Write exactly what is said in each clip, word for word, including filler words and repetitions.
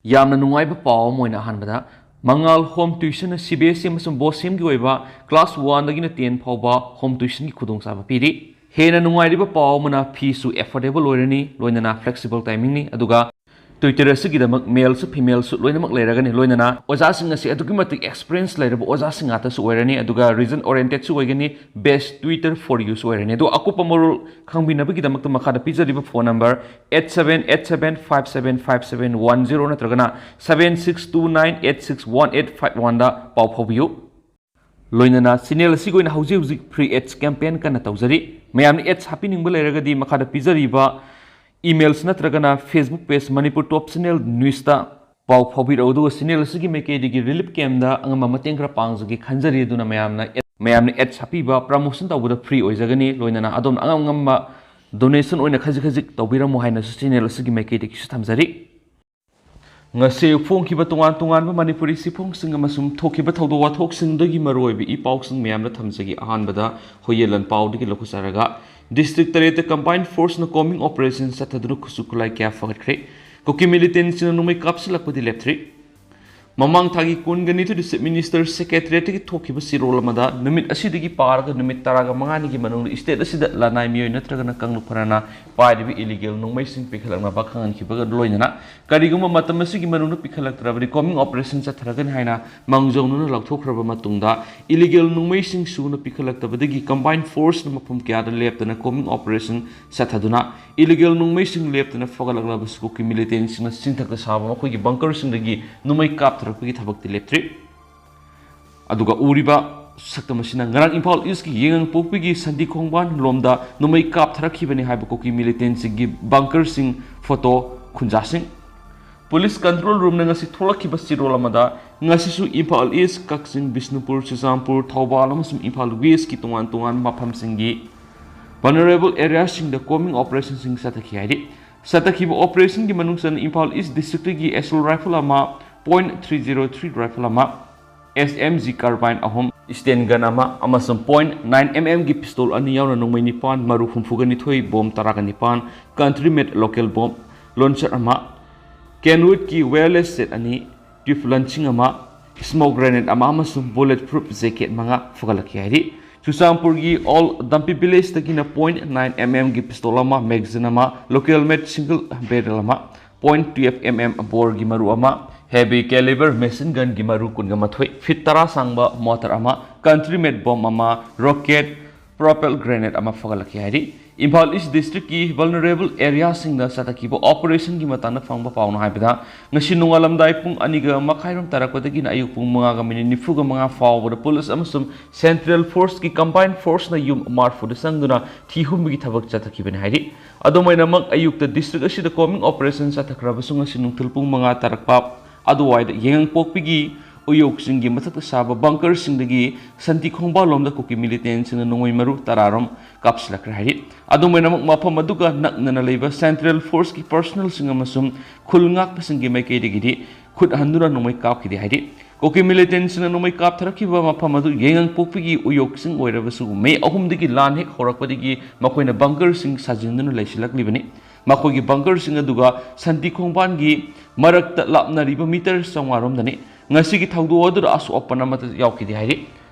ꯌꯥꯝꯅ ꯅꯨꯡꯉꯥꯏꯕ ꯄꯥꯎ ꯑꯃ ꯑꯣꯏꯅ ꯑꯍꯥꯟꯕꯗ ꯃꯉꯥꯜ home ꯇ꯭ꯌꯨꯁꯟꯅ C B S E ꯑꯃꯁꯨꯡ ꯕꯣꯁꯦꯝꯒꯤ ꯑꯣꯏꯕ ꯀ꯭ꯂꯥꯁ ꯋꯥꯟꯗꯒꯤꯅ ꯇꯦꯟ ꯐꯥꯎꯕ ꯍꯣꯝ ꯇ꯭ꯌꯨꯁꯟꯒꯤ ꯈꯨꯗꯣꯡꯆꯥꯕ ꯄꯤꯔꯤ꯫ ꯍꯦꯟꯅ ꯅꯨꯡꯉꯥꯏꯔꯤꯕ ꯄꯥꯎ ꯑꯃꯅ ꯐꯤꯁꯨ ꯑꯦꯐꯣꯔꯗꯦꯕꯜ ꯑꯣꯏꯔꯅꯤ, ꯂꯣꯏꯅꯅ ꯐ꯭ꯂꯦꯛꯁꯤꯕꯜ ꯇꯥꯏꯃꯤꯡꯅꯤ, ꯑꯗꯨꯒ ꯇ꯭ꯌꯨꯇꯔ ꯑꯁꯤꯒꯤꯗꯃꯛ ꯃꯦꯜꯁꯨ ꯐꯤꯃꯦꯜꯁꯨ ꯂꯣꯏꯅꯃꯛ ꯂꯩꯔꯒꯅꯤ꯫ ꯂꯣꯏꯅꯅ ꯑꯣꯖꯥꯁꯤꯡ ꯑꯁꯤ ꯑꯗꯨꯛꯀꯤ ꯃꯇꯤꯛ ꯑꯦꯛꯁꯄꯤꯔꯤꯌꯦꯟꯁ ꯂꯩꯔꯕ ꯑꯣꯖꯥꯁꯤꯡ ꯉꯥꯛꯇꯁꯨ ꯑꯣꯏꯔꯅꯤ, ꯑꯗꯨꯒ ꯔꯤꯖꯟ ꯑꯣꯔꯤꯌꯦꯟꯇꯦꯠꯁꯨ ꯑꯣꯏꯒꯅꯤ, ꯕꯦꯁ ꯇ꯭ꯌꯨꯇꯔ ꯐꯣꯔ ꯌꯨꯁꯨ ꯑꯣꯏꯔꯅꯤ꯫ ꯑꯗꯣ ꯑꯀꯨꯞꯄ ꯃꯔꯣꯜ ꯈꯪꯕꯤꯅꯕꯒꯤꯗꯃꯛꯇ ꯃꯈꯥꯗ ꯄꯤꯖꯔꯤꯕ phone number eight seven eight seven five seven five seven one zero ꯅꯠꯇ꯭ꯔꯒꯅ seven six two nine eight six one eight five one ꯗ ꯄꯥꯎ ꯐꯥꯎꯕꯤꯌꯨ꯫ ꯂꯣꯏꯅꯅ ꯆꯦꯅꯦꯜ ꯑꯁꯤꯒꯤ ꯑꯣꯏꯅ ꯍꯧꯖꯤꯛ ꯍꯧꯖꯤꯛ ꯐ꯭ꯔꯤ ꯑꯦꯗꯁ ꯀꯦꯝꯄꯦꯟ ꯀꯟꯅ ꯇꯧꯖꯔꯤ꯫ ꯃꯌꯥꯝꯅ ꯑꯦꯗꯁ ꯍꯥꯞꯄꯤꯅꯤꯡꯕ ꯂꯩꯔꯒꯗꯤ ꯃꯈꯥꯗ ꯄꯤꯖꯔꯤꯕ ꯏꯃꯦꯜꯁ ꯅꯠꯇ꯭ꯔꯒꯅ ꯐꯦꯁꯕꯨꯛ ꯄꯦꯖ ꯃꯅꯤꯄꯨꯔ ꯇꯣꯞ ꯆꯦꯅꯦꯜ ꯅ꯭ꯌꯨꯁꯇ ꯄꯥꯎ ꯐꯥꯎꯕꯤꯔꯛꯎ, ꯑꯗꯨꯒ ꯆꯦꯅꯦꯜ ꯑꯁꯤꯒꯤ ꯃꯥꯏꯀꯩꯗꯒꯤ ꯔꯤꯂꯤꯐ ꯀꯦꯝꯗ ꯑꯉꯝꯕ ꯃꯇꯦꯡ ꯈꯔ ꯄꯥꯡꯖꯒꯦ ꯈꯟꯖꯔꯤ꯫ ꯑꯗꯨꯅ ꯃꯌꯥꯝꯅ ꯑꯦꯗ, ꯃꯌꯥꯝꯅ ꯑꯦꯗꯁ ꯍꯥꯞꯄꯤꯕ ꯄ꯭ꯔꯃꯣꯁꯟ ꯇꯧꯕꯗ ꯐ꯭ꯔꯤ ꯑꯣꯏꯖꯒꯅꯤ꯫ ꯂꯣꯏꯅꯅ ꯑꯗꯣꯝꯅ ꯑꯉꯝ ꯑꯉꯝꯕ ꯗꯣꯅꯦꯁꯟ ꯑꯣꯏꯅ ꯈꯖꯤꯛ ꯈꯖꯤꯛ ꯇꯧꯕꯤꯔꯝꯃꯨ ꯍꯥꯏꯅꯁꯨ ꯆꯦꯅꯦꯜ ꯑꯁꯤꯒꯤ ꯃꯥꯏꯀꯩꯗꯒꯤꯁꯨ ꯊꯝꯖꯔꯤ꯫ ꯉꯁꯤ ꯐꯣꯡꯈꯤꯕ ꯇꯣꯉꯥꯟ ꯇꯣꯉꯥꯟꯕ ꯃꯅꯤꯄꯨꯔꯤ ꯆꯦꯐꯣꯡꯁꯤꯡ ꯑꯃꯁꯨꯡ ꯊꯣꯛꯈꯤꯕ ꯊꯧꯗꯣꯛ ꯋꯥꯊꯣꯛꯁꯤꯡꯗꯒꯤ ꯃꯔꯨꯑꯣꯏꯕ ꯏ ꯄꯥꯎꯁꯤꯡ ꯃꯌꯥꯝꯗ ꯊꯝꯖꯒꯦ꯫ ꯑꯍꯥꯟꯕꯗ ꯍꯨꯏꯌꯦꯟ ꯂꯥꯟꯄꯥꯎꯗꯒꯤ ꯂꯧꯈꯠꯆꯔꯒ, ꯗꯤꯁꯇ꯭ꯔꯤꯛ ꯇꯔꯦꯠꯇ ꯀꯝꯕꯥꯏꯟ ꯐꯣꯔꯁꯅ ꯀꯣꯝꯕꯤꯡ ꯑꯣꯄꯔꯦꯁꯟ ꯆꯠꯊꯗꯨꯅ ꯈꯨꯠꯁꯨ ꯈꯨꯠꯂꯥꯏ ꯀꯌꯥ ꯐꯒꯠꯈ꯭ꯔꯦ꯫ ꯀꯨꯀꯤ ꯃꯤꯂꯤꯇꯦꯟꯁꯤꯡꯅ ꯅꯣꯡꯃꯩ ꯀꯥꯞꯁꯤꯜꯂꯛꯄꯗꯤ ꯂꯦꯞꯇ꯭ꯔꯤ꯫ ꯃꯃꯥꯡ ꯊꯥꯒꯤ ꯀꯨꯟꯒ ꯅꯤꯊꯣꯏꯗ ꯆꯤꯐ ꯃꯤꯅꯤꯁꯇꯔ ꯁꯦꯀ꯭ꯔꯦꯇꯔꯤꯌꯦꯠꯇꯒꯤ ꯊꯣꯛꯈꯤꯕ ꯆꯦꯔꯣꯜ ꯑꯃꯗ ꯅꯨꯃꯤꯠ ꯑꯁꯤꯗꯒꯤ ꯄꯥꯔꯒ ꯅꯨꯃꯤꯠ ꯇꯔꯥꯒ ꯃꯉꯥꯅꯤꯒꯤ ꯃꯅꯨꯡꯗ ꯏꯁꯇꯦꯠ ꯑꯁꯤꯗ ꯂꯅꯥꯏ ꯃꯤꯑꯣꯏ ꯅꯠꯇ꯭ꯔꯒꯅ ꯀꯥꯡꯂꯨꯞ ꯈꯔꯅ ꯄꯥꯏꯔꯤꯕ ꯏꯂꯤꯒꯦꯜ ꯅꯣꯡꯃꯩꯁꯤꯡ ꯄꯤꯈꯠꯂꯛꯅꯕ ꯈꯪꯍꯟꯈꯤꯕꯒ ꯂꯣꯏꯅꯅ, ꯀꯔꯤꯒꯨꯝꯕ ꯃꯇꯝ ꯑꯁꯤꯒꯤ ꯃꯅꯨꯡꯗ ꯄꯤꯈꯠꯂꯛꯇ꯭ꯔꯕꯗꯤ ꯀꯣꯝꯕꯤꯡ ꯑꯣꯄꯔꯦꯁꯟ ꯆꯠꯊꯔꯒꯅꯤ ꯍꯥꯏꯅ ꯃꯥꯡꯖꯧꯅꯅ ꯂꯥꯎꯊꯣꯛꯈ꯭ꯔꯕ ꯃꯇꯨꯡꯗ, ꯏꯂꯤꯒꯦꯜ ꯅꯣꯡꯃꯩꯁꯤꯡ ꯁꯨꯅ ꯄꯤꯈꯠꯂꯛꯇꯕꯗꯒꯤ ꯀꯝꯕꯥꯏꯟ ꯐꯣꯔꯁꯅ ꯃꯐꯝ ꯀꯌꯥꯗ ꯂꯦꯞꯇꯅ ꯀꯣꯝꯕꯤꯡ ꯑꯣꯄꯔꯦꯁꯟ ꯆꯠꯊꯗꯨꯅ ꯏꯂꯤꯒꯦꯜ ꯅꯣꯡꯃꯩꯁꯤꯡ ꯂꯦꯞꯇꯅ ꯐꯒꯠꯂꯛꯂꯕꯁꯨ ꯀꯨꯀꯤ ꯃꯤꯂꯤꯇꯦꯟꯁꯤꯡꯅ ꯆꯤꯡꯊꯛꯇ ꯁꯥꯕ ꯃꯈꯣꯏꯒꯤ ꯕꯪꯀꯔꯁꯤꯡꯗꯒꯤ ꯅꯣꯡꯃꯩ ꯀꯥꯞꯊꯔꯛꯄꯒꯤ ꯊꯕꯛꯇꯤ ꯂꯦꯞꯇ꯭ꯔꯤ꯫ ꯑꯗꯨꯒ ꯎꯔꯤꯕ ꯁꯛꯇꯝ ꯑꯁꯤꯅ ꯉꯔꯥꯡ ꯏꯝꯐꯥꯜ ꯏꯁꯀꯤ ꯌꯥꯏꯉꯪꯄꯣꯛꯄꯤꯒꯤ ꯁꯟꯗꯤ ꯈꯣꯡꯕꯥꯟ ꯂꯣꯝꯗ ꯅꯣꯡꯃꯩ ꯀꯥꯞꯊꯔꯛꯈꯤꯕꯅꯤ ꯍꯥꯏꯕ ꯀꯨꯀꯤ ꯃꯤꯂꯤꯇꯦꯟꯁꯤꯡꯒꯤ ꯕꯪꯀꯔꯁꯤꯡ ꯐꯣꯇꯣ ꯈꯨꯟꯖꯥꯁꯤꯡ꯫ ꯄꯨꯂꯤꯁ ꯀꯟꯇ꯭ꯔꯣꯜ ꯔꯨꯝꯅ ꯉꯁꯤ ꯊꯣꯛꯂꯛꯈꯤꯕ ꯆꯦꯔꯣꯜ ꯑꯃꯗ, ꯉꯁꯤꯁꯨ ꯏꯝꯐꯥꯜ ꯏꯁ, ꯀꯛꯆꯤꯡ, ꯕꯤꯁꯅꯨꯄꯨꯔ, ꯆꯨꯔꯆꯥꯟꯄꯨꯔ, ꯊꯧꯕꯥꯜ ꯑꯃꯁꯨꯡ ꯏꯝꯐꯥꯜ ꯋꯦꯁꯀꯤ ꯇꯣꯉꯥꯟ ꯇꯣꯉꯥꯟꯕ ꯃꯐꯝꯁꯤꯡꯒꯤ ꯚꯜꯅꯔꯦꯕꯜ ꯑꯦꯔꯤꯌꯥꯁꯤꯡꯗ ꯀꯣꯝꯕꯤꯡ ꯑꯣꯄꯔꯦꯁꯟꯁꯤꯡ ꯆꯠꯊꯈꯤ ꯍꯥꯏꯔꯤ꯫ ꯆꯠꯊꯈꯤꯕ ꯑꯣꯄꯔꯦꯁꯟꯒꯤ ꯃꯅꯨꯡ ꯆꯟꯅ ꯏꯝꯐꯥꯜ ꯏꯁ ꯗꯤꯁꯇ꯭ꯔꯤꯛꯇꯒꯤ ꯑꯦꯁꯣꯜ ꯔꯥꯏꯐꯜ ꯑꯃ, point three zero three rifle ꯑꯃ, ꯑꯦꯁ ꯑꯦꯝ ꯖꯤ ꯀꯥꯔꯕꯥꯏꯟ ꯑꯍꯨꯝ, ꯁ꯭ꯇꯦꯟ ꯒꯟ ꯑꯃ ꯑꯃꯁꯨꯡ ꯄꯣꯏꯟꯠ ꯅꯥꯏꯟ ꯑꯦꯝ ꯑꯦꯝꯒꯤ ꯄꯤꯁꯇꯣꯜ ꯑꯅꯤ ꯌꯥꯎꯅ ꯅꯣꯡꯃꯩ ꯅꯤꯄꯥꯟ, ꯃꯔꯨ ꯍꯨꯝꯐꯨꯒ ꯅꯤꯊꯣꯏ, ꯕꯣꯝ ꯇꯔꯥꯒ ꯅꯤꯄꯥꯟ, ꯀꯟꯇ꯭ꯔꯤ ꯃꯦꯗ ꯂꯣꯀꯦꯜ ꯕꯣꯝ ꯂꯣꯟꯆꯔ ꯑꯃ, Kenwoodꯀꯤ wireless set ꯑꯅꯤ, tube lunching ꯑꯃ, smoke grenade ꯑꯃ ꯑꯃꯁꯨꯡ bullet proof jacket ꯃꯉꯥ ꯐꯒꯠꯂꯛꯈꯤ ꯍꯥꯏꯔꯤ꯫ ꯆꯨꯔꯆꯥꯟꯄꯨꯔꯒꯤ ꯑꯣꯜ ꯗꯝꯄꯤ ꯚꯤꯂꯦꯖꯇꯒꯤꯅ point nine mm ꯒꯤ pistol ꯑꯃ, magazine ꯑꯃ, local made single barrel ꯑꯃ, point twelve mm boreꯒꯤ ꯃꯔꯨ ꯑꯃ, heavy caliber machine gunꯒꯤ ꯃꯔꯨ ꯀꯨꯟꯒ ꯃꯥꯊꯣꯏ, feet ꯇꯔꯥ ꯁꯥꯡꯕ mortar ꯑꯃ, country made bomb ꯑꯃ, rocket, propelled grenade ꯑꯃ ꯐꯒꯠꯂꯛꯈꯤ ꯍꯥꯏꯔꯤ꯫ ꯏꯝꯐꯥꯜ ꯏꯁ ꯗꯤꯁꯇ꯭ꯔꯤꯛꯀꯤ vulnerable areaꯁꯤꯡꯗ ꯆꯠꯊꯈꯤꯕ operationꯒꯤ ꯃꯇꯥꯡꯗ ꯐꯪꯕ ꯄꯥꯎꯅ ꯍꯥꯏꯕꯗ, ꯉꯁꯤ ꯅꯣꯡꯉꯥꯜꯂꯝꯗꯥꯏ ꯄꯨꯡ ꯑꯅꯤꯒ ꯃꯈꯥꯏꯔꯣꯝ ꯇꯥꯔꯛꯄꯗꯒꯤꯅ ꯑꯌꯨꯛ ꯄꯨꯡ ꯃꯉꯥꯒ ꯃꯤꯅꯤꯠ ꯅꯤꯐꯨꯒ ꯃꯉꯥ ꯐꯥꯎꯕꯗ ꯄꯨꯂꯤꯁ ꯑꯃꯁꯨꯡ ꯁꯦꯟꯇ꯭ꯔꯦꯜ ꯐꯣꯔꯁꯀꯤ ꯀꯝꯕꯥꯏꯟ ꯐꯣꯔꯁꯅ ꯌꯨꯝ ꯃꯥꯔꯐꯨꯗ ꯆꯪꯗꯨꯅ ꯊꯤ ꯍꯨꯝꯕꯒꯤ ꯊꯕꯛ ꯆꯠꯊꯈꯤꯕꯅꯤ ꯍꯥꯏꯔꯤ꯫ ꯑꯗꯨꯃꯥꯏꯅꯃꯛ ꯑꯌꯨꯛꯇ ꯗꯤꯁꯇ꯭ꯔꯤꯛ ꯑꯁꯤꯗ combing operation ꯆꯠꯊꯈ꯭ꯔꯕꯁꯨ ꯉꯁꯤ ꯅꯨꯡꯊꯤꯜ ꯄꯨꯡ ꯃꯉꯥ ꯇꯥꯔꯛꯄ ꯑꯗꯨꯋꯥꯏꯗ ꯌꯥꯏꯉꯪꯄꯣꯛꯄꯤꯒꯤ ꯎꯌꯣꯛꯁꯤꯡꯒꯤ ꯃꯊꯛꯇ ꯁꯥꯕ bunkerꯁꯤꯡꯗꯒꯤ ꯁꯟꯇꯤ ꯈꯣꯡꯕꯥꯜꯂꯣꯝꯗ ꯀꯨꯀꯤ militantꯁꯤꯡꯅ ꯅꯣꯡꯃꯩ ꯃꯔꯨ ꯇꯔꯥꯔꯣꯝ ꯀꯥꯞꯁꯤꯜꯂꯛꯈ꯭ꯔꯦ ꯍꯥꯏꯔꯤ꯫ ꯑꯗꯨꯃꯥꯏꯅꯃꯛ ꯃꯐꯝ ꯑꯗꯨꯒ ꯅꯛꯅꯅ ꯂꯩꯕ ꯁꯦꯟꯇ꯭ꯔꯦꯜ ꯐꯣꯔꯁꯀꯤ personnelꯁꯤꯡ ꯑꯃꯁꯨꯡ ꯈꯨꯜ ꯉꯥꯛꯄꯁꯤꯡꯒꯤ ꯃꯥꯏꯀꯩꯗꯒꯤꯗꯤ ꯈꯨꯠ ꯍꯟꯗꯨꯅ ꯅꯣꯡꯃꯩ ꯀꯥꯞꯈꯤꯗꯦ ꯍꯥꯏꯔꯤ꯫ ꯀꯨꯀꯤ militantꯁꯤꯡꯅ ꯅꯣꯡꯃꯩ ꯀꯥꯞꯊꯔꯛꯈꯤꯕ ꯃꯐꯝ ꯑꯗꯨ ꯌꯥꯏꯉꯪꯄꯣꯛꯄꯤꯒꯤ ꯎꯌꯣꯛꯁꯤꯡ ꯑꯣꯏꯔꯕꯁꯨ, ꯃꯦ ꯑꯍꯨꯝꯗꯒꯤ ꯂꯥꯟ ꯍꯦꯛ ꯍꯧꯔꯛꯄꯗꯒꯤ ꯃꯈꯣꯏꯅ bunkerꯁꯤꯡ ꯁꯥꯖꯤꯟꯗꯨꯅ ꯂꯩꯁꯤꯜꯂꯛꯂꯤꯕꯅꯤ꯫ ꯃꯈꯣꯏꯒꯤ bunkerꯁꯤꯡ ꯑꯗꯨꯒ ꯁꯟꯇꯤ ꯈꯣꯡꯕꯥꯟꯒꯤ ꯃꯔꯛꯇ ꯂꯥꯞꯅꯔꯤꯕ ꯃꯤꯇꯔ ꯆꯥꯝꯃꯉꯥꯔꯣꯝꯗꯅꯤ꯫ ꯉꯁꯤꯒꯤ ꯊꯧꯗꯣꯛ ꯑꯗꯨꯗ ꯑꯁꯣꯛ ꯑꯄꯟ ꯑꯃꯠꯇ ꯌꯥꯎꯈꯤꯗꯦ ꯍꯥꯏꯔꯤ꯫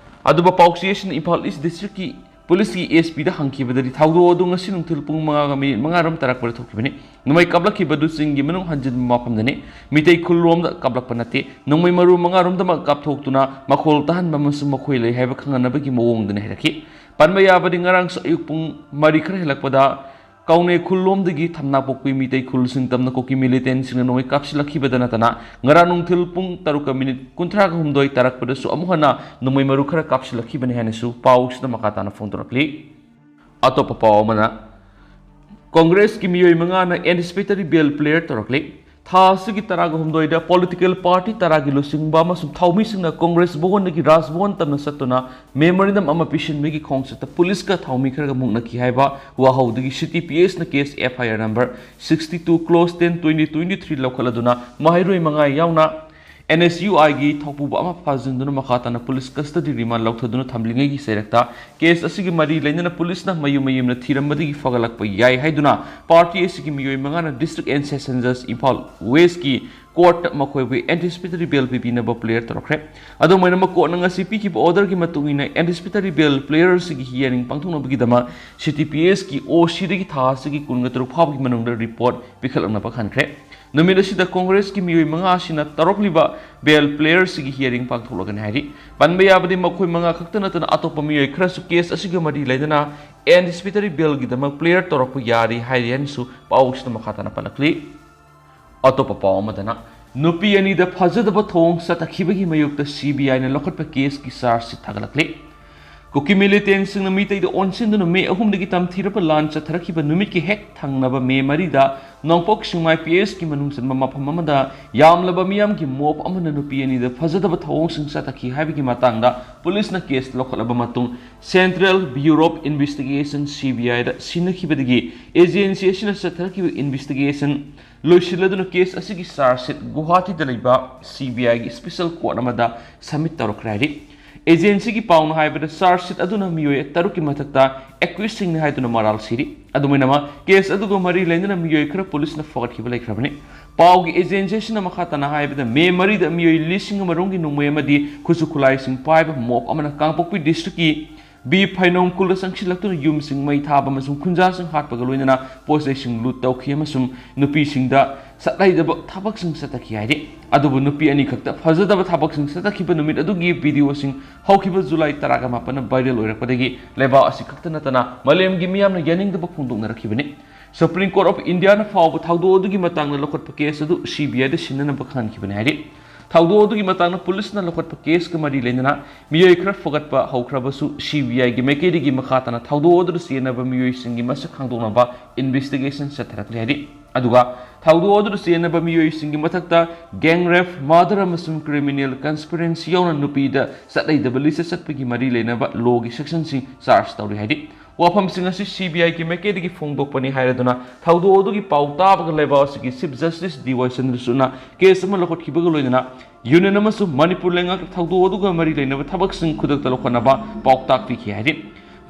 ꯑꯗꯨꯕꯨ ꯄꯥꯎꯆꯦ ꯑꯁꯤꯅ ꯏꯝꯐꯥꯜ ꯏꯁ ꯗꯤꯁꯇ꯭ꯔꯤꯛꯀꯤ ꯄꯨꯂꯤꯁꯀꯤ ꯑꯦꯁ ꯄꯤꯗ ꯍꯪꯈꯤꯕꯗꯗꯤ, ꯊꯧꯗꯣꯛ ꯑꯗꯨ ꯉꯁꯤ ꯅꯨꯡꯊꯤꯜ ꯄꯨꯡ ꯃꯉꯥꯒ ꯃꯤꯅꯤꯠ ꯃꯉꯥꯔꯣꯝ ꯇꯥꯔꯛꯄꯗ ꯊꯣꯛꯈꯤꯕꯅꯤ꯫ ꯅꯣꯡꯃꯩ ꯀꯥꯞꯂꯛꯈꯤꯕꯗꯨ ꯆꯤꯡꯒꯤ ꯃꯅꯨꯡ ꯍꯟꯖꯤꯟꯕ ꯃꯐꯝꯗꯅꯤ꯫ ꯃꯤꯇꯩ ꯈꯨꯜꯂꯣꯝꯗ ꯀꯥꯞꯂꯛꯄ ꯅꯠꯇꯦ꯫ ꯅꯣꯡꯃꯩ ꯃꯔꯨ ꯃꯉꯥꯔꯣꯝꯗꯃꯛ ꯀꯥꯞꯊꯣꯛꯇꯨꯅ ꯃꯈꯣꯜ ꯇꯥꯍꯟꯕ ꯑꯃꯁꯨꯡ ꯃꯈꯣꯏ ꯂꯩ ꯍꯥꯏꯕ ꯈꯪꯍꯟꯅꯕꯒꯤ ꯃꯑꯣꯡꯗꯅꯤ ꯍꯥꯏꯔꯛꯈꯤ꯫ ꯄꯟꯕ ꯌꯥꯕꯗꯤ, ꯉꯔꯥꯡꯁꯨ ꯑꯌꯨꯛ ꯄꯨꯡ ꯃꯔꯤ ꯈꯔ ꯍꯦꯜꯂꯛꯄꯗ ꯀꯥꯎꯅꯩ ꯈꯨꯜꯂꯣꯝꯗꯒꯤ ꯊꯝꯅꯥꯄꯣꯛꯄꯤ ꯃꯤꯇꯩ ꯈꯨꯜꯁꯤꯡ ꯇꯝꯅ ꯀꯨꯀꯤ militantꯁꯤꯡꯅ ꯅꯣꯡꯃꯩ ꯀꯥꯞꯁꯤꯜꯂꯛꯈꯤꯕꯗ ꯅꯠꯇꯅ, ꯉꯔꯥꯡ ꯅꯨꯡꯊꯤꯜ ꯄꯨꯡ ꯇꯔꯨꯛꯀ ꯃꯤꯅꯤꯠ ꯀꯨꯟꯊ꯭ꯔꯥꯒ ꯍꯨꯝꯗꯣꯏ ꯇꯥꯔꯛꯄꯗꯁꯨ ꯑꯃꯨꯛ ꯍꯟꯅ ꯅꯣꯡꯃꯩ ꯃꯔꯨ ꯈꯔ ꯀꯥꯞꯁꯤꯜꯂꯛꯈꯤꯕꯅꯤ ꯍꯥꯏꯅꯁꯨ ꯄꯥꯎꯁꯤꯗ ꯃꯈꯥ ꯇꯥꯅ ꯐꯣꯡꯗꯣꯔꯛꯂꯤ꯫ ꯑꯇꯣꯞꯄ ꯄꯥꯎ ꯑꯃꯅ, ꯀꯣꯡꯒ꯭ꯔꯦꯁꯀꯤ ꯃꯤꯑꯣꯏ ꯃꯉꯥꯅ anticipatory bail clear ꯇꯧꯔꯛꯂꯤ꯫ ꯊꯥ ꯑꯁꯤꯒꯤ ꯇꯔꯥꯒ ꯍꯨꯝꯗꯣꯏꯗ political party ꯇꯔꯥꯒꯤ ꯂꯨꯆꯤꯡꯕ ꯑꯃꯁꯨꯡ ꯊꯥꯎꯃꯤꯁꯤꯡꯅ ꯀꯣꯡꯒ꯭ꯔꯦꯁ ꯚꯋꯟꯗꯒꯤ ꯔꯥꯖ ꯚꯋꯟ ꯇꯝꯅ ꯆꯠꯇꯨꯅ memorandum ꯑꯃ ꯄꯤꯁꯤꯟꯕꯒꯤ ꯈꯣꯡꯆꯠꯇ ꯄꯨꯂꯤꯁꯀ ꯊꯥꯎꯃꯤ ꯈꯔꯒ ꯃꯨꯛꯅꯈꯤ ꯍꯥꯏꯕ ꯋꯥꯍꯧꯗꯒꯤ city P S ꯅ case F I R number sixty two clause ten twenty twenty three ꯂꯧꯈꯠꯂꯗꯨꯅ ꯃꯍꯩꯔꯣꯏ ꯃꯉꯥ ꯌꯥꯎꯅ ꯑꯦꯟ ꯑꯦꯁ ꯌꯨ ꯑꯥꯏꯒꯤ ꯊꯧꯄꯨꯕ ꯑꯃ ꯐꯥꯖꯤꯟꯗꯨꯅ ꯃꯈꯥ ꯇꯥꯅ ꯄꯨꯂꯤꯁ ꯀꯁꯇꯗꯤ ꯔꯤꯃꯥꯟ ꯂꯧꯊꯗꯨꯅ ꯊꯝꯂꯤꯉꯩꯒꯤ ꯆꯩꯔꯛꯇ ꯀꯦꯁ ꯑꯁꯤꯒꯤ ꯃꯔꯤ ꯂꯩꯅꯅ ꯄꯨꯂꯤꯁꯅ ꯃꯌꯨꯝ ꯃꯌꯨꯝꯅ ꯊꯤꯔꯝꯕꯗꯒꯤ ꯐꯒꯠꯂꯛꯄ ꯌꯥꯏ ꯍꯥꯏꯗꯨꯅ ꯄꯥꯔꯇꯤ ꯑꯁꯤꯒꯤ ꯃꯤꯑꯣꯏ ꯃꯉꯥꯅ ꯗꯤꯁꯇ꯭ꯔꯤꯛ ꯑꯦꯟ ꯁꯦꯁꯟ ꯖꯖ ꯏꯝꯐꯥꯜ ꯋꯦꯁꯀꯤ ꯀꯣꯔꯠꯇ ꯃꯈꯣꯏꯕꯨ ꯑꯦꯟꯇꯤꯁꯤꯄꯦꯇꯔꯤ ꯕꯦꯜ ꯄꯤꯕꯤꯅꯕ ꯄ꯭ꯂꯦꯌꯔ ꯇꯧꯔꯛꯈ꯭ꯔꯦ꯫ ꯑꯗꯨꯝ ꯑꯣꯏꯅꯃꯛ ꯀꯣꯔꯠꯅ ꯉꯁꯤ ꯄꯤꯈꯤꯕ ꯑꯣꯔꯗꯔꯒꯤ ꯃꯇꯨꯡ ꯏꯟꯅ ꯑꯦꯟꯇꯤꯁꯤꯄꯦꯇꯔꯤ ꯕꯦꯜ ꯄ꯭ꯂꯦꯌꯔ ꯑꯁꯤꯒꯤ ꯍꯤꯌꯥꯔꯤꯡ ꯄꯥꯡꯊꯣꯛꯅꯕꯒꯤꯗꯃꯛ ꯁꯤ ꯇꯤ ꯄꯤ ꯑꯦꯁꯀꯤ ꯑꯣ ꯁꯤꯗꯒꯤ ꯊꯥ ꯑꯁꯤꯒꯤ ꯀꯨꯟꯒ ꯇꯔꯨꯛ ꯐꯥꯎꯕꯒꯤ ꯃꯅꯨꯡꯗ ꯔꯤꯄꯣꯔꯠ ꯄꯤꯈꯠꯂꯛꯅꯕ ꯈꯟꯈ꯭ꯔꯦ꯫ ꯅꯨꯃꯤꯠ ꯑꯁꯤꯗ ꯀꯣꯡꯒ꯭ꯔꯦꯁꯀꯤ ꯃꯤꯑꯣꯏ ꯃꯉꯥ ꯑꯁꯤꯅ ꯇꯧꯔꯛꯂꯤꯕ ꯕꯦꯜ ꯄ꯭ꯂꯦꯌꯔꯁꯤꯒꯤ ꯍꯤꯌꯥꯔꯤꯡ ꯄꯥꯡꯊꯣꯛꯂꯒꯅꯤ ꯍꯥꯏꯔꯤ꯫ ꯄꯟꯕ ꯌꯥꯕꯗꯤ ꯃꯈꯣꯏ ꯃꯉꯥ ꯈꯛꯇ ꯅꯠꯇꯅ ꯑꯇꯣꯞꯄ ꯃꯤꯑꯣꯏ ꯈꯔꯁꯨ ꯀꯦꯁ ꯑꯁꯤꯒ ꯃꯔꯤ ꯂꯩꯅꯅ ꯑꯦꯟꯇꯤꯁꯤꯄꯦꯇꯔꯤ ꯕꯦꯜꯒꯤꯗꯃꯛ ꯄ꯭ꯂꯦꯌꯔ ꯇꯧꯔꯛꯄ ꯌꯥꯔꯤ ꯍꯥꯏꯔꯤ ꯍꯥꯏꯅꯁꯨ ꯄꯥꯎꯁꯤꯗ ꯃꯈꯥ ꯇꯥꯅ ꯄꯜꯂꯛꯂꯤ꯫ ꯑꯇꯣꯞꯄ ꯄꯥꯎ ꯑꯃꯗꯅ ꯅꯨꯄꯤ ꯑꯅꯤꯗ ꯐꯖꯗꯕ ꯊꯧꯑꯣꯡ ꯆꯠꯊꯈꯤꯕꯒꯤ ꯃꯥꯌꯣꯛꯇ ꯁꯤ ꯕꯤ ꯑꯥꯏꯅ ꯂꯧꯈꯠꯄ ꯀꯦꯁꯀꯤ ꯆꯥꯔꯖ ꯁꯤꯠ ꯊꯥꯒꯠꯂꯛꯂꯤ꯫ ꯀꯨꯀꯤ ꯃꯤꯂꯤꯇꯦꯟꯁꯤꯡꯅ ꯃꯤꯇꯩꯗ ꯑꯣꯟꯁꯤꯟꯗꯨꯅ ꯃꯦ ꯑꯍꯨꯝꯗꯒꯤ ꯇꯝꯊꯤꯔꯕ ꯂꯥꯟ ꯆꯠꯊꯔꯛꯈꯤꯕ ꯅꯨꯃꯤꯠꯀꯤ ꯍꯦꯛ ꯊꯪꯅꯕ ꯃꯦ ꯃꯔꯤꯗ ꯅꯣꯡꯄꯣꯛ ꯁꯦꯛꯃꯥꯏ ꯄꯤ ꯑꯦꯁꯀꯤ ꯃꯅꯨꯡ ꯆꯟꯕ ꯃꯐꯝ ꯑꯃꯗ ꯌꯥꯝꯂꯕ ꯃꯤꯌꯥꯝꯒꯤ ꯃꯣꯞ ꯑꯃꯅ ꯅꯨꯄꯤ ꯑꯅꯤꯗ ꯐꯖꯗꯕ ꯊꯧꯑꯣꯡꯁꯤꯡ ꯆꯠꯊꯈꯤ ꯍꯥꯏꯕꯒꯤ ꯃꯇꯥꯡꯗ ꯄꯨꯂꯤꯁꯅ ꯀꯦꯁ ꯂꯧꯈꯠꯂꯕ ꯃꯇꯨꯡ, central bureau of investigation, C B ꯑꯥꯏꯗ ꯁꯤꯟꯅꯈꯤꯕꯗꯒꯤ ꯑꯦꯖꯦꯟꯁꯤ ꯑꯁꯤꯅ ꯆꯠꯊꯔꯛꯈꯤꯕ ꯏꯟꯚꯦꯁꯇꯤꯒꯦꯁꯟ ꯂꯣꯏꯁꯤꯜꯂꯗꯨꯅ ꯀꯦꯁ ꯑꯁꯤꯒꯤ ꯆꯥꯔꯖ ꯁꯤꯠ ꯒꯨꯋꯥꯍꯥꯇꯤꯗ ꯂꯩꯕ ꯁꯤ ꯕꯤ ꯑꯥꯏꯒꯤ ꯁ꯭ꯄꯦꯁꯦꯜ ꯀꯣꯔꯠ ꯑꯃꯗ ꯁꯕꯃꯤꯠ ꯇꯧꯔꯛꯈ꯭ꯔꯦ ꯍꯥꯏꯔꯤ꯫ ꯑꯦꯖꯦꯟꯁꯤꯒꯤ ꯄꯥꯎꯅ ꯍꯥꯏꯕꯗ, ꯆꯥꯔꯖ ꯁꯤꯠ ꯑꯗꯨꯅ ꯃꯤꯑꯣꯏ ꯇꯔꯨꯛꯀꯤ ꯃꯊꯛꯇ ꯑꯦꯀ꯭ꯌꯨꯁꯁꯤꯡꯅꯤ ꯍꯥꯏꯗꯨꯅ ꯃꯔꯥꯜ ꯁꯤꯔꯤ꯫ ꯑꯗꯨꯝ ꯑꯣꯏꯅꯃꯛ, ꯀꯦꯁ ꯑꯗꯨꯒ ꯃꯔꯤ ꯂꯩꯅꯅ ꯃꯤꯑꯣꯏ ꯈꯔ ꯄꯨꯂꯤꯁꯅ ꯐꯒꯠꯈꯤꯕ ꯂꯩꯈ꯭ꯔꯕꯅꯤ꯫ ꯄꯥꯎꯒꯤ ꯑꯦꯖꯦꯟꯁꯤ ꯑꯁꯤꯅ ꯃꯈꯥ ꯇꯥꯅ ꯍꯥꯏꯕꯗ, ꯃꯦ ꯃꯔꯤꯗ ꯃꯤꯑꯣꯏ ꯂꯤꯁꯤꯡ ꯑꯃ ꯔꯣꯝꯒꯤ ꯅꯣꯡꯃꯩ ꯑꯃꯗꯤ ꯈꯨꯠꯁꯨ ꯈꯨꯠꯂꯥꯏꯁꯤꯡ ꯄꯥꯏꯕ ꯃꯣꯞ ꯑꯃꯅ ꯀꯥꯡꯄꯣꯛꯄꯤ ꯗꯤꯁꯇ꯭ꯔꯤꯛꯀꯤ ꯕꯤ ꯐꯩꯅꯧ ꯈꯨꯜꯗ ꯆꯪꯁꯤꯜꯂꯛꯇꯨꯅ ꯌꯨꯝꯁꯤꯡ ꯃꯩ ꯊꯥꯕ ꯑꯃꯁꯨꯡ ꯈꯨꯟꯖꯥꯁꯤꯡ ꯍꯥꯠꯄꯒ ꯂꯣꯏꯅꯅ ꯄꯣꯠ ꯆꯩꯁꯤꯡ ꯂꯨꯠ ꯇꯧꯈꯤ ꯑꯃꯁꯨꯡ ꯅꯨꯄꯤꯁꯤꯡꯗ ꯆꯠꯅꯩꯗꯕ ꯊꯕꯛꯁꯤꯡ ꯆꯠꯊꯈꯤ ꯍꯥꯏꯔꯤ꯫ ꯑꯗꯨꯕꯨ ꯅꯨꯄꯤ ꯑꯅꯤꯈꯛꯇ ꯐꯖꯗꯕ ꯊꯕꯛꯁꯤꯡ ꯆꯠꯊꯈꯤꯕ ꯅꯨꯃꯤꯠ ꯑꯗꯨꯒꯤ ꯚꯤꯗꯤꯑꯣꯁꯤꯡ ꯍꯧꯈꯤꯕ ꯖꯨꯂꯥꯏ ꯇꯔꯥꯒ ꯃꯥꯄꯟꯅ ꯚꯥꯏꯔꯦꯜ ꯑꯣꯏꯔꯛꯄꯗꯒꯤ ꯂꯩꯕꯥꯛ ꯑꯁꯤ ꯈꯛꯇ ꯅꯠꯇꯅ ꯃꯥꯂꯦꯝꯒꯤ ꯃꯤꯌꯥꯝꯅ ꯌꯥꯅꯤꯡꯗꯕ ꯐꯣꯡꯗꯣꯛꯅꯔꯛꯈꯤꯕꯅꯤ꯫ ꯁꯨꯄ꯭ꯔꯤꯝ ꯀꯣꯔꯠ ꯑꯣꯐ ꯏꯟꯗꯤꯌꯥꯅ ꯐꯥꯎꯕ ꯊꯧꯗꯣꯛ ꯑꯗꯨꯒꯤ ꯃꯇꯥꯡꯗ ꯂꯧꯈꯠꯄ ꯀꯦꯁ ꯑꯗꯨ ꯁꯤ ꯕꯤ ꯑꯥꯏꯗ ꯁꯤꯟꯅꯅꯕ ꯈꯟꯈꯤꯕꯅꯤ ꯍꯥꯏꯔꯤ꯫ ꯊꯧꯗꯣꯛ ꯑꯗꯨꯒꯤ ꯃꯇꯥꯡꯗ ꯄꯨꯂꯤꯁꯅ ꯂꯧꯈꯠꯄ ꯀꯦꯁꯀ ꯃꯔꯤ ꯂꯩꯅꯅ ꯃꯤꯑꯣꯏ ꯈꯔ ꯐꯒꯠꯄ ꯍꯧꯈ꯭ꯔꯕꯁꯨ, ꯁꯤ ꯕꯤ ꯑꯥꯏꯒꯤ ꯃꯥꯏꯀꯩꯗꯒꯤ ꯃꯈꯥ ꯇꯥꯅ ꯊꯧꯗꯣꯛ ꯑꯗꯨꯗ ꯆꯦꯟꯅꯕ ꯃꯤꯑꯣꯏꯁꯤꯡꯒꯤ ꯃꯁꯛ ꯈꯪꯗꯣꯛꯅꯕ ꯏꯟꯚꯦꯁꯇꯤꯒꯦꯁꯟ ꯆꯠꯊꯔꯛꯂꯤ ꯍꯥꯏꯔꯤ꯫ ꯑꯗꯨꯒ ꯊꯧꯗꯣꯛ ꯑꯗꯨꯗ ꯆꯦꯟꯅꯕ ꯃꯤꯑꯣꯏꯁꯤꯡꯒꯤ ꯃꯊꯛꯇ ꯒꯦꯡ ꯔꯦꯞ, ꯃꯔꯗꯔ ꯑꯃꯁꯨꯡ ꯀ꯭ꯔꯤꯃꯤꯅꯦꯜ ꯀꯟꯁꯄꯤꯔꯦꯟꯁꯤ ꯌꯥꯎꯅ ꯅꯨꯄꯤꯗ ꯆꯠꯅꯩꯗꯕ ꯂꯤꯆꯠ ꯆꯠꯄꯒꯤ ꯃꯔꯤ ꯂꯩꯅꯕ ꯂꯣꯒꯤ ꯁꯦꯛꯁꯟꯁꯤꯡ ꯆꯥꯔꯖ ꯇꯧꯔꯤ ꯍꯥꯏꯔꯤ꯫ ꯋꯥꯐꯝꯁꯤꯡ ꯑꯁꯤ ꯁꯤ ꯕꯤ ꯑꯥꯏꯒꯤ ꯃꯥꯏꯀꯩꯗꯒꯤ ꯐꯣꯡꯗꯣꯛꯄꯅꯤ ꯍꯥꯏꯔꯗꯨꯅ ꯊꯧꯗꯣꯛ ꯑꯗꯨꯒꯤ ꯄꯥꯎ ꯇꯥꯕꯒ ꯂꯩꯕꯥꯛ ꯑꯁꯤꯒꯤ ꯆꯤꯐ ꯖꯁꯇꯤꯁ ꯗꯤ ꯋꯥꯏ ꯆꯟꯗ꯭ꯔꯆꯨꯗꯅ ꯀꯦꯁ ꯑꯃ ꯂꯧꯈꯠꯈꯤꯕꯒ ꯂꯣꯏꯅꯅ ꯌꯨꯅꯤꯌꯟ ꯑꯃꯁꯨꯡ ꯃꯅꯤꯄꯨꯔ ꯂꯩꯉꯥꯛꯇ ꯊꯧꯗꯣꯛ ꯑꯗꯨꯒ ꯃꯔꯤ ꯂꯩꯅꯕ ꯊꯕꯛꯁꯤꯡ ꯈꯨꯗꯛꯇ ꯂꯧꯈꯠꯅꯕ ꯄꯥꯎꯇꯥꯛ ꯄꯤꯈꯤ ꯍꯥꯏꯔꯤ꯫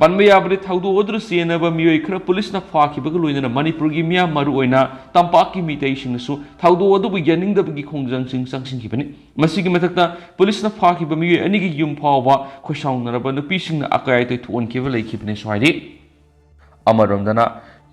ꯄꯟꯕ ꯌꯥꯕꯗꯤ, ꯊꯧꯗꯣꯛ ꯑꯗꯨꯗ ꯆꯦꯟꯅꯕ ꯃꯤꯑꯣꯏ ꯈꯔ ꯄꯨꯂꯤꯁꯅ ꯐꯥꯈꯤꯕꯒ ꯂꯣꯏꯅꯅ ꯃꯅꯤꯄꯨꯔꯒꯤ ꯃꯤꯌꯥꯝ, ꯃꯔꯨꯑꯣꯏꯅ ꯇꯝꯄꯥꯛꯀꯤ ꯃꯤꯇꯩꯁꯤꯡꯅꯁꯨ ꯊꯧꯗꯣꯛ ꯑꯗꯨꯕꯨ ꯌꯥꯅꯤꯡꯗꯕꯒꯤ ꯈꯣꯡꯖꯪꯁꯤꯡ ꯆꯪꯁꯤꯟꯈꯤꯕꯅꯤ꯫ ꯃꯁꯤꯒꯤ ꯃꯊꯛꯇ, ꯄꯨꯂꯤꯁꯅ ꯐꯥꯈꯤꯕ ꯃꯤꯑꯣꯏ ꯑꯅꯤꯒꯤ ꯌꯨꯝ ꯐꯥꯎꯕ ꯈꯣꯏꯁꯥꯎꯅꯔꯕ ꯅꯨꯄꯤꯁꯤꯡꯅ ꯑꯀꯥꯏ ꯑꯇꯣꯏ ꯊꯣꯛꯍꯟꯈꯤꯕ ꯂꯩꯈꯤꯕꯅꯤꯁꯨ ꯍꯥꯏꯔꯤ꯫ ꯑꯃꯔꯣꯝꯗꯅ,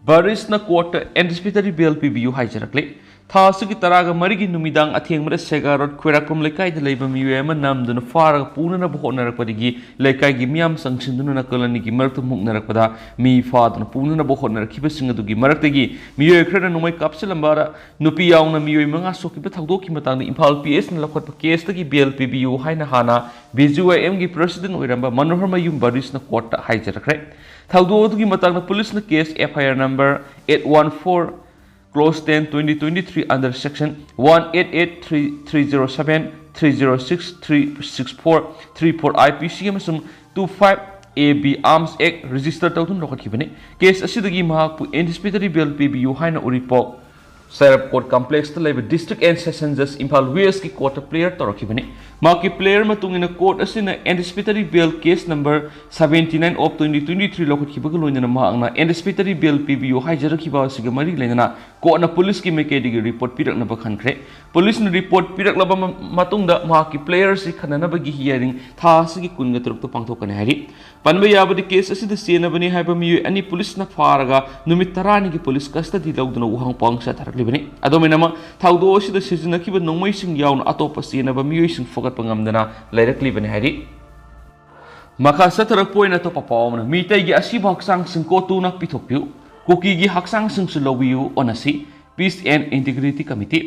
ꯕꯔꯤꯁꯅ ꯀꯣꯔꯠꯇ ꯑꯦꯟꯇꯤꯁꯤꯄꯦꯇꯔꯤ ꯕꯦꯜ ꯄꯤꯕꯤꯌꯨ ꯍꯥꯏꯖꯔꯛꯂꯤ꯫ ꯊꯥ ꯑꯁꯤꯒꯤ ꯇꯔꯥꯒ ꯃꯔꯤꯒꯤ ꯅꯨꯃꯤꯗꯥꯡ ꯑꯊꯦꯡꯕꯗ ꯁꯦꯒꯥ ꯔꯣꯗ ꯈꯣꯏꯔꯥꯛꯄꯝ ꯂꯩꯀꯥꯏꯗ ꯂꯩꯕ ꯃꯤꯑꯣꯏ ꯑꯃ ꯅꯝꯗꯨꯅ ꯐꯥꯔꯒ ꯄꯨꯅꯅꯕ ꯍꯣꯠꯅꯔꯛꯄꯗꯒꯤ ꯂꯩꯀꯥꯏꯒꯤ ꯃꯤꯌꯥꯝ ꯆꯪꯁꯤꯟꯗꯨꯅ ꯅꯥꯀꯜ ꯑꯅꯤꯒꯤ ꯃꯔꯛꯇ ꯃꯨꯛꯅꯔꯛꯄꯗ ꯃꯤ ꯐꯥꯗꯨꯅ ꯄꯨꯅꯅꯕ ꯍꯣꯠꯅꯔꯛꯈꯤꯕꯁꯤꯡ ꯑꯗꯨꯒꯤ ꯃꯔꯛꯇꯒꯤ ꯃꯤꯑꯣꯏ ꯈꯔꯅ ꯅꯣꯡꯃꯩ ꯀꯥꯞꯁꯤꯜꯂꯝꯕꯗ ꯅꯨꯄꯤ ꯌꯥꯎꯅ ꯃꯤꯑꯣꯏ ꯃꯉꯥ ꯁꯣꯛꯈꯤꯕ ꯊꯧꯗꯣꯛꯀꯤ ꯃꯇꯥꯡꯗ ꯏꯝꯐꯥꯜ ꯄꯤ ꯑꯦꯁꯅ ꯂꯧꯈꯠꯄ ꯀꯦꯁꯇꯒꯤ ꯕꯦꯜ ꯄꯤꯕꯤꯌꯨ ꯍꯥꯏꯅ ꯍꯥꯟꯅ ꯕꯤ ꯖꯤ ꯋꯥꯏ ꯑꯦꯝꯒꯤ ꯄ꯭ꯔꯁꯤꯗꯦꯟ ꯑꯣꯏꯔꯝꯕ ꯃꯅꯣꯍꯔꯃꯌꯨꯝ ꯕꯔꯤꯁꯅ ꯀꯣꯔꯠꯇ ꯍꯥꯏꯖꯔꯛꯈ꯭ꯔꯦ꯫ ꯊꯧꯗꯣꯛ ꯑꯗꯨꯒꯤ ꯃꯇꯥꯡꯗ ꯄꯨꯂꯤꯁꯅ case F I R number eight one four clause ten twenty twenty three under section one eight eight three three zero seven three zero six three six four three four I P C ꯑꯃꯁꯨꯡ two five A B Arms Act register ꯇꯧꯗꯨꯅ ꯂꯧꯈꯠꯈꯤꯕꯅꯤ꯫ Case ꯑꯁꯤꯗꯒꯤ ꯃꯍꯥꯛꯄꯨ ꯑꯦꯟꯇꯤꯁꯤꯄꯦꯇꯔꯤ ꯕꯦꯜ ꯄꯤꯕꯤꯌꯨ ꯍꯥꯏꯅ ꯎꯔꯤꯄꯣꯛ ꯁꯥꯏꯔꯞ court ꯀꯝꯄ꯭ꯂꯦꯛꯁꯇ ꯂꯩꯕ district and session ꯖꯖ Imphal ꯋꯦꯁꯀꯤ ꯀꯣꯔꯠꯇ prayer ꯇꯧꯔꯛꯈꯤꯕꯅꯤ꯫ ꯃꯍꯥꯛꯀꯤ prayer ꯃꯇꯨꯡ ꯏꯟꯅ ꯀꯣꯔꯠ ꯑꯁꯤꯅ anticipatory bail case number seventy nine of twenty twenty three ꯂꯧꯈꯠꯈꯤꯕꯒ ꯂꯣꯏꯅꯅ ꯃꯍꯥꯛꯅ ꯑꯦꯟꯇꯤꯁꯤꯄꯦꯇꯔꯤ ꯕꯦꯜ ꯄꯤꯕꯤꯌꯨ ꯍꯥꯏꯖꯔꯛꯈꯤꯕ ꯑꯁꯤꯒ ꯃꯔꯤ ꯂꯩꯅꯅ ꯀꯣꯔꯠꯅ ꯄꯨꯂꯤꯁꯀꯤ ꯃꯥꯏꯀꯩꯗꯒꯤ ꯔꯤꯄꯣꯔꯠ ꯄꯤꯔꯛꯅꯕ ꯈꯟꯈ꯭ꯔꯦ꯫ ꯄꯨꯂꯤꯁꯅ ꯔꯤꯄꯣꯔꯠ ꯄꯤꯔꯛꯂꯕ ꯃ-, ꯃꯇꯨꯡꯗ ꯃꯍꯥꯛꯀꯤ ꯄ꯭ꯂꯦꯌꯔꯁꯤ ꯈꯟꯅꯅꯕꯒꯤ ꯍꯤꯌꯥꯔꯤꯡ ꯊꯥ ꯑꯁꯤꯒꯤ ꯀꯨꯟꯒ ꯇꯔꯨꯛꯇ ꯄꯥꯡꯊꯣꯛꯀꯅꯤ ꯍꯥꯏꯔꯤ꯫ ꯄꯟꯕ ꯌꯥꯕꯗꯤ, ꯀꯦꯁ ꯑꯁꯤꯗ ꯆꯦꯟꯅꯕꯅꯤ ꯍꯥꯏꯕ ꯃꯤꯑꯣꯏ ꯑꯅꯤ ꯄꯨꯂꯤꯁꯅ ꯐꯥꯔꯒ ꯅꯨꯃꯤꯠ ꯇꯔꯥꯅꯤꯒꯤ ꯄꯨꯂꯤꯁ ꯀꯁꯇꯗꯤ ꯂꯧꯗꯨꯅ ꯋꯥꯍꯪ ꯄꯥꯎꯍꯪ ꯆꯠꯊꯔꯛꯂꯤꯕꯅꯤ꯫ ꯑꯗꯨꯃꯥꯏꯅꯃꯛ, ꯊꯧꯗꯣꯛ ꯑꯁꯤꯗ ꯁꯤꯖꯤꯟꯅꯈꯤꯕ ꯅꯣꯡꯃꯩꯁꯤꯡ ꯌꯥꯎꯅ ꯑꯇꯣꯞꯄ ꯆꯦꯟꯅꯕ ꯃꯤꯑꯣꯏꯁꯤꯡ ꯐꯒꯠꯄ ꯉꯝꯗꯅ ꯂꯩꯔꯛꯂꯤꯕꯅꯤ ꯍꯥꯏꯔꯤ꯫ ꯃꯈꯥ ꯆꯠꯊꯔꯛꯄ ꯑꯣꯏꯅ ꯑꯇꯣꯞꯄ ꯄꯥꯎ ꯑꯃꯅ, ꯃꯤꯇꯩꯒꯤ ꯑꯁꯤꯕ ꯍꯛꯆꯥꯡꯁꯤꯡ ꯀꯣꯇꯨꯅ ꯄꯤꯊꯣꯛꯄꯤꯌꯨ, ꯀꯨꯀꯤꯒꯤ ꯍꯛꯆꯥꯡꯁꯤꯡꯁꯨ ꯂꯧꯕꯤꯌꯨ, ꯑꯣꯟꯅꯁꯤ꯫ Peace and Integrity Committee,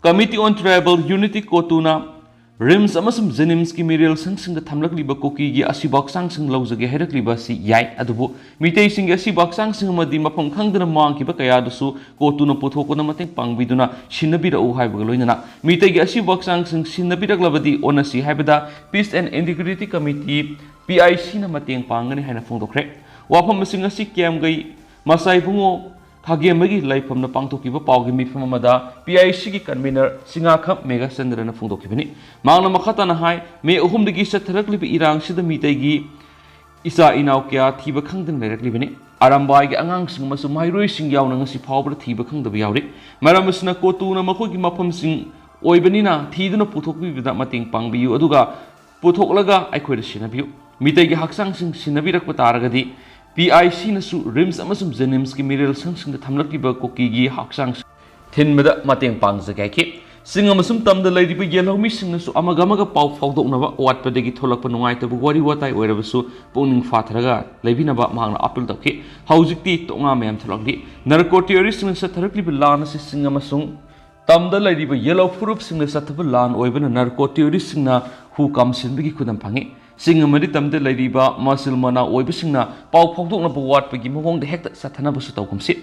Committee on Tribal Unity ꯀꯣꯇꯨꯅ RIMS ꯑꯃꯁꯨꯡ ꯖꯦꯅꯤꯝꯁꯀꯤ ꯃꯤꯔꯦꯜ ꯁꯪꯁꯤꯡꯗ ꯊꯝꯂꯛꯂꯤꯕ ꯀꯨꯀꯤꯒꯤ ꯑꯁꯤꯕ ꯍꯛꯆꯥꯡꯁꯤꯡ ꯂꯧꯖꯒꯦ ꯍꯥꯏꯔꯛꯂꯤꯕ ꯑꯁꯤ ꯌꯥꯏ, ꯑꯗꯨꯕꯨ ꯃꯤꯇꯩꯁꯤꯡꯒꯤ ꯑꯁꯤꯕ ꯍꯛꯆꯥꯡꯁꯤꯡ ꯑꯃꯗꯤ ꯃꯐꯝ ꯈꯪꯗꯅ ꯃꯥꯡꯈꯤꯕ ꯀꯌꯥꯗꯨꯁꯨ ꯀꯣꯇꯨꯅ ꯄꯨꯊꯣꯛꯄꯗ ꯃꯇꯦꯡ ꯄꯥꯡꯕꯤꯗꯨꯅ ꯁꯤꯟꯅꯕꯤꯔꯛꯎ ꯍꯥꯏꯕꯒ ꯂꯣꯏꯅꯅ ꯃꯤꯇꯩꯒꯤ ꯑꯁꯤꯕ ꯍꯛꯆꯥꯡꯁꯤꯡ ꯁꯤꯟꯅꯕꯤꯔꯛꯂꯕꯗꯤ ꯑꯣꯟꯅꯁꯤ ꯍꯥꯏꯕꯗ Peace and Integrity Committee, P I C ꯅ ꯃꯇꯦꯡ ꯄꯥꯡꯒꯅꯤ ꯍꯥꯏꯅ ꯐꯣꯡꯗꯣꯛꯈ꯭ꯔꯦ꯫ ꯋꯥꯐꯝꯁꯤꯡ ꯑꯁꯤ ꯀꯤꯌꯥꯝꯒꯩ ꯃꯁꯥꯏꯕꯨꯡꯉꯣ ꯈꯥꯒꯦꯝꯕꯒꯤ ꯂꯩꯐꯝꯅ ꯄꯥꯡꯊꯣꯛꯈꯤꯕ ꯄꯥꯎꯒꯤ ꯃꯤꯐꯝ ꯑꯃꯗ ꯄꯤ ꯑꯥꯏ ꯁꯤꯒꯤ ꯀꯟꯚꯤꯅꯔ ꯁꯤꯡꯉꯥꯈꯝ ꯃꯦꯘꯆꯟꯗ꯭ꯔꯅ ꯐꯣꯡꯗꯣꯛꯈꯤꯕꯅꯤ꯫ ꯃꯍꯥꯛꯅ ꯃꯈꯥ ꯇꯥꯅ ꯍꯥꯏ, ꯃꯦ ꯑꯍꯨꯝꯗꯒꯤ ꯆꯠꯊꯔꯛꯂꯤꯕ ꯏꯔꯥꯡꯁꯤꯗ ꯃꯤꯇꯩꯒꯤ ꯏꯆꯥ ꯏꯅꯥꯎ ꯀꯌꯥ ꯊꯤꯕ ꯈꯪꯗꯅ ꯂꯩꯔꯛꯂꯤꯕꯅꯤ꯫ ꯑꯔꯥꯝꯕꯥꯏꯒꯤ ꯑꯉꯥꯡꯁꯤꯡ ꯑꯃꯁꯨꯡ ꯃꯍꯩꯔꯣꯏꯁꯤꯡ ꯌꯥꯎꯅ ꯉꯁꯤ ꯐꯥꯎꯕꯗ ꯊꯤꯕ ꯈꯪꯗꯕ ꯌꯥꯎꯔꯤ꯫ ꯃꯔꯝ ꯑꯁꯤꯅ ꯀꯣꯇꯨꯅ ꯃꯈꯣꯏꯒꯤ ꯃꯐꯝꯁꯤꯡ ꯑꯣꯏꯕꯅꯤꯅ ꯊꯤꯗꯨꯅ ꯄꯨꯊꯣꯛꯄꯤꯕꯗ ꯃꯇꯦꯡ ꯄꯥꯡꯕꯤꯌꯨ, ꯑꯗꯨꯒ ꯄꯨꯊꯣꯛꯂꯒ ꯑꯩꯈꯣꯏꯗ ꯁꯤꯟꯅꯕꯤꯌꯨ꯫ ꯃꯤꯇꯩꯒꯤ ꯍꯛꯆꯥꯡꯁꯤꯡ ꯁꯤꯟꯅꯕꯤꯔꯛꯄ ꯇꯥꯔꯒꯗꯤ ꯄꯤ ꯑꯥꯏ ꯁꯤꯅꯁꯨ ꯔꯤꯝꯁ ꯑꯃꯁꯨꯡ ꯖꯦꯅꯤꯝꯁꯀꯤ ꯃꯤꯔꯦꯜ ꯁꯪꯁꯤꯡꯗ ꯊꯝꯂꯛꯂꯤꯕ ꯀꯨꯀꯤꯒꯤ ꯍꯛꯆꯥꯡ ꯊꯤꯟꯕꯗ ꯃꯇꯦꯡ ꯄꯥꯡꯖꯒꯦ ꯍꯥꯏꯈꯤ꯫ ꯆꯤꯡ ꯑꯃꯁꯨꯡ ꯇꯝꯗ ꯂꯩꯔꯤꯕ ꯌꯦꯜꯍꯧꯃꯤꯁꯤꯡꯅꯁꯨ ꯑꯃꯒ ꯑꯃꯒ ꯄꯥꯎ ꯐꯥꯎꯗꯣꯛꯅꯕ, ꯑꯋꯥꯠꯄꯗꯒꯤ ꯊꯣꯛꯂꯛꯄ ꯅꯨꯡꯉꯥꯏꯇꯕ ꯋꯥꯔꯤ ꯋꯥꯇꯥꯏ ꯑꯣꯏꯔꯕꯁꯨ ꯄꯨꯛꯅꯤꯡ ꯐꯥꯊꯔꯒ ꯂꯩꯕꯤꯅꯕ ꯃꯍꯥꯛꯅ ꯑꯥꯄꯤꯜ ꯇꯧꯈꯤ꯫ ꯍꯧꯖꯤꯛꯇꯤ ꯇꯣꯉꯥ ꯃꯌꯥꯝ ꯊꯣꯛꯂꯛꯂꯤ꯫ ꯅꯥꯔꯀꯣ ꯇꯦꯔꯣꯔꯤꯁꯁꯤꯡꯅ ꯆꯠꯊꯔꯛꯂꯤꯕ ꯂꯥꯟ ꯑꯁꯤ ꯆꯤꯡ ꯑꯃꯁꯨꯡ ꯇꯝꯗ ꯂꯩꯔꯤꯕ ꯌꯦꯜꯍꯧ ꯐꯨꯔꯨꯞꯁꯤꯡꯅ ꯆꯠꯊꯕ ꯂꯥꯟ ꯑꯣꯏꯕꯅ ꯅꯥꯔꯀꯣ ꯇꯦꯔꯣꯔꯤꯁꯁꯤꯡꯅ ꯍꯨ ꯀꯥꯝꯁꯤꯟꯕꯒꯤ ꯈꯨꯗꯝ ꯐꯪꯏ꯫ ꯆꯤꯡ ꯑꯃꯗꯤ ꯇꯝꯗ ꯂꯩꯔꯤꯕ ꯃꯁꯤꯜ ꯃꯅꯥꯎ ꯑꯣꯏꯕꯁꯤꯡꯅ ꯄꯥꯎ ꯐꯥꯎꯗꯣꯛꯅꯕ ꯋꯥꯠꯄꯒꯤ ꯃꯑꯣꯡꯗ ꯍꯦꯛꯇ ꯆꯠꯊꯅꯕꯁꯨ ꯇꯧꯒꯨꯝꯁꯤ꯫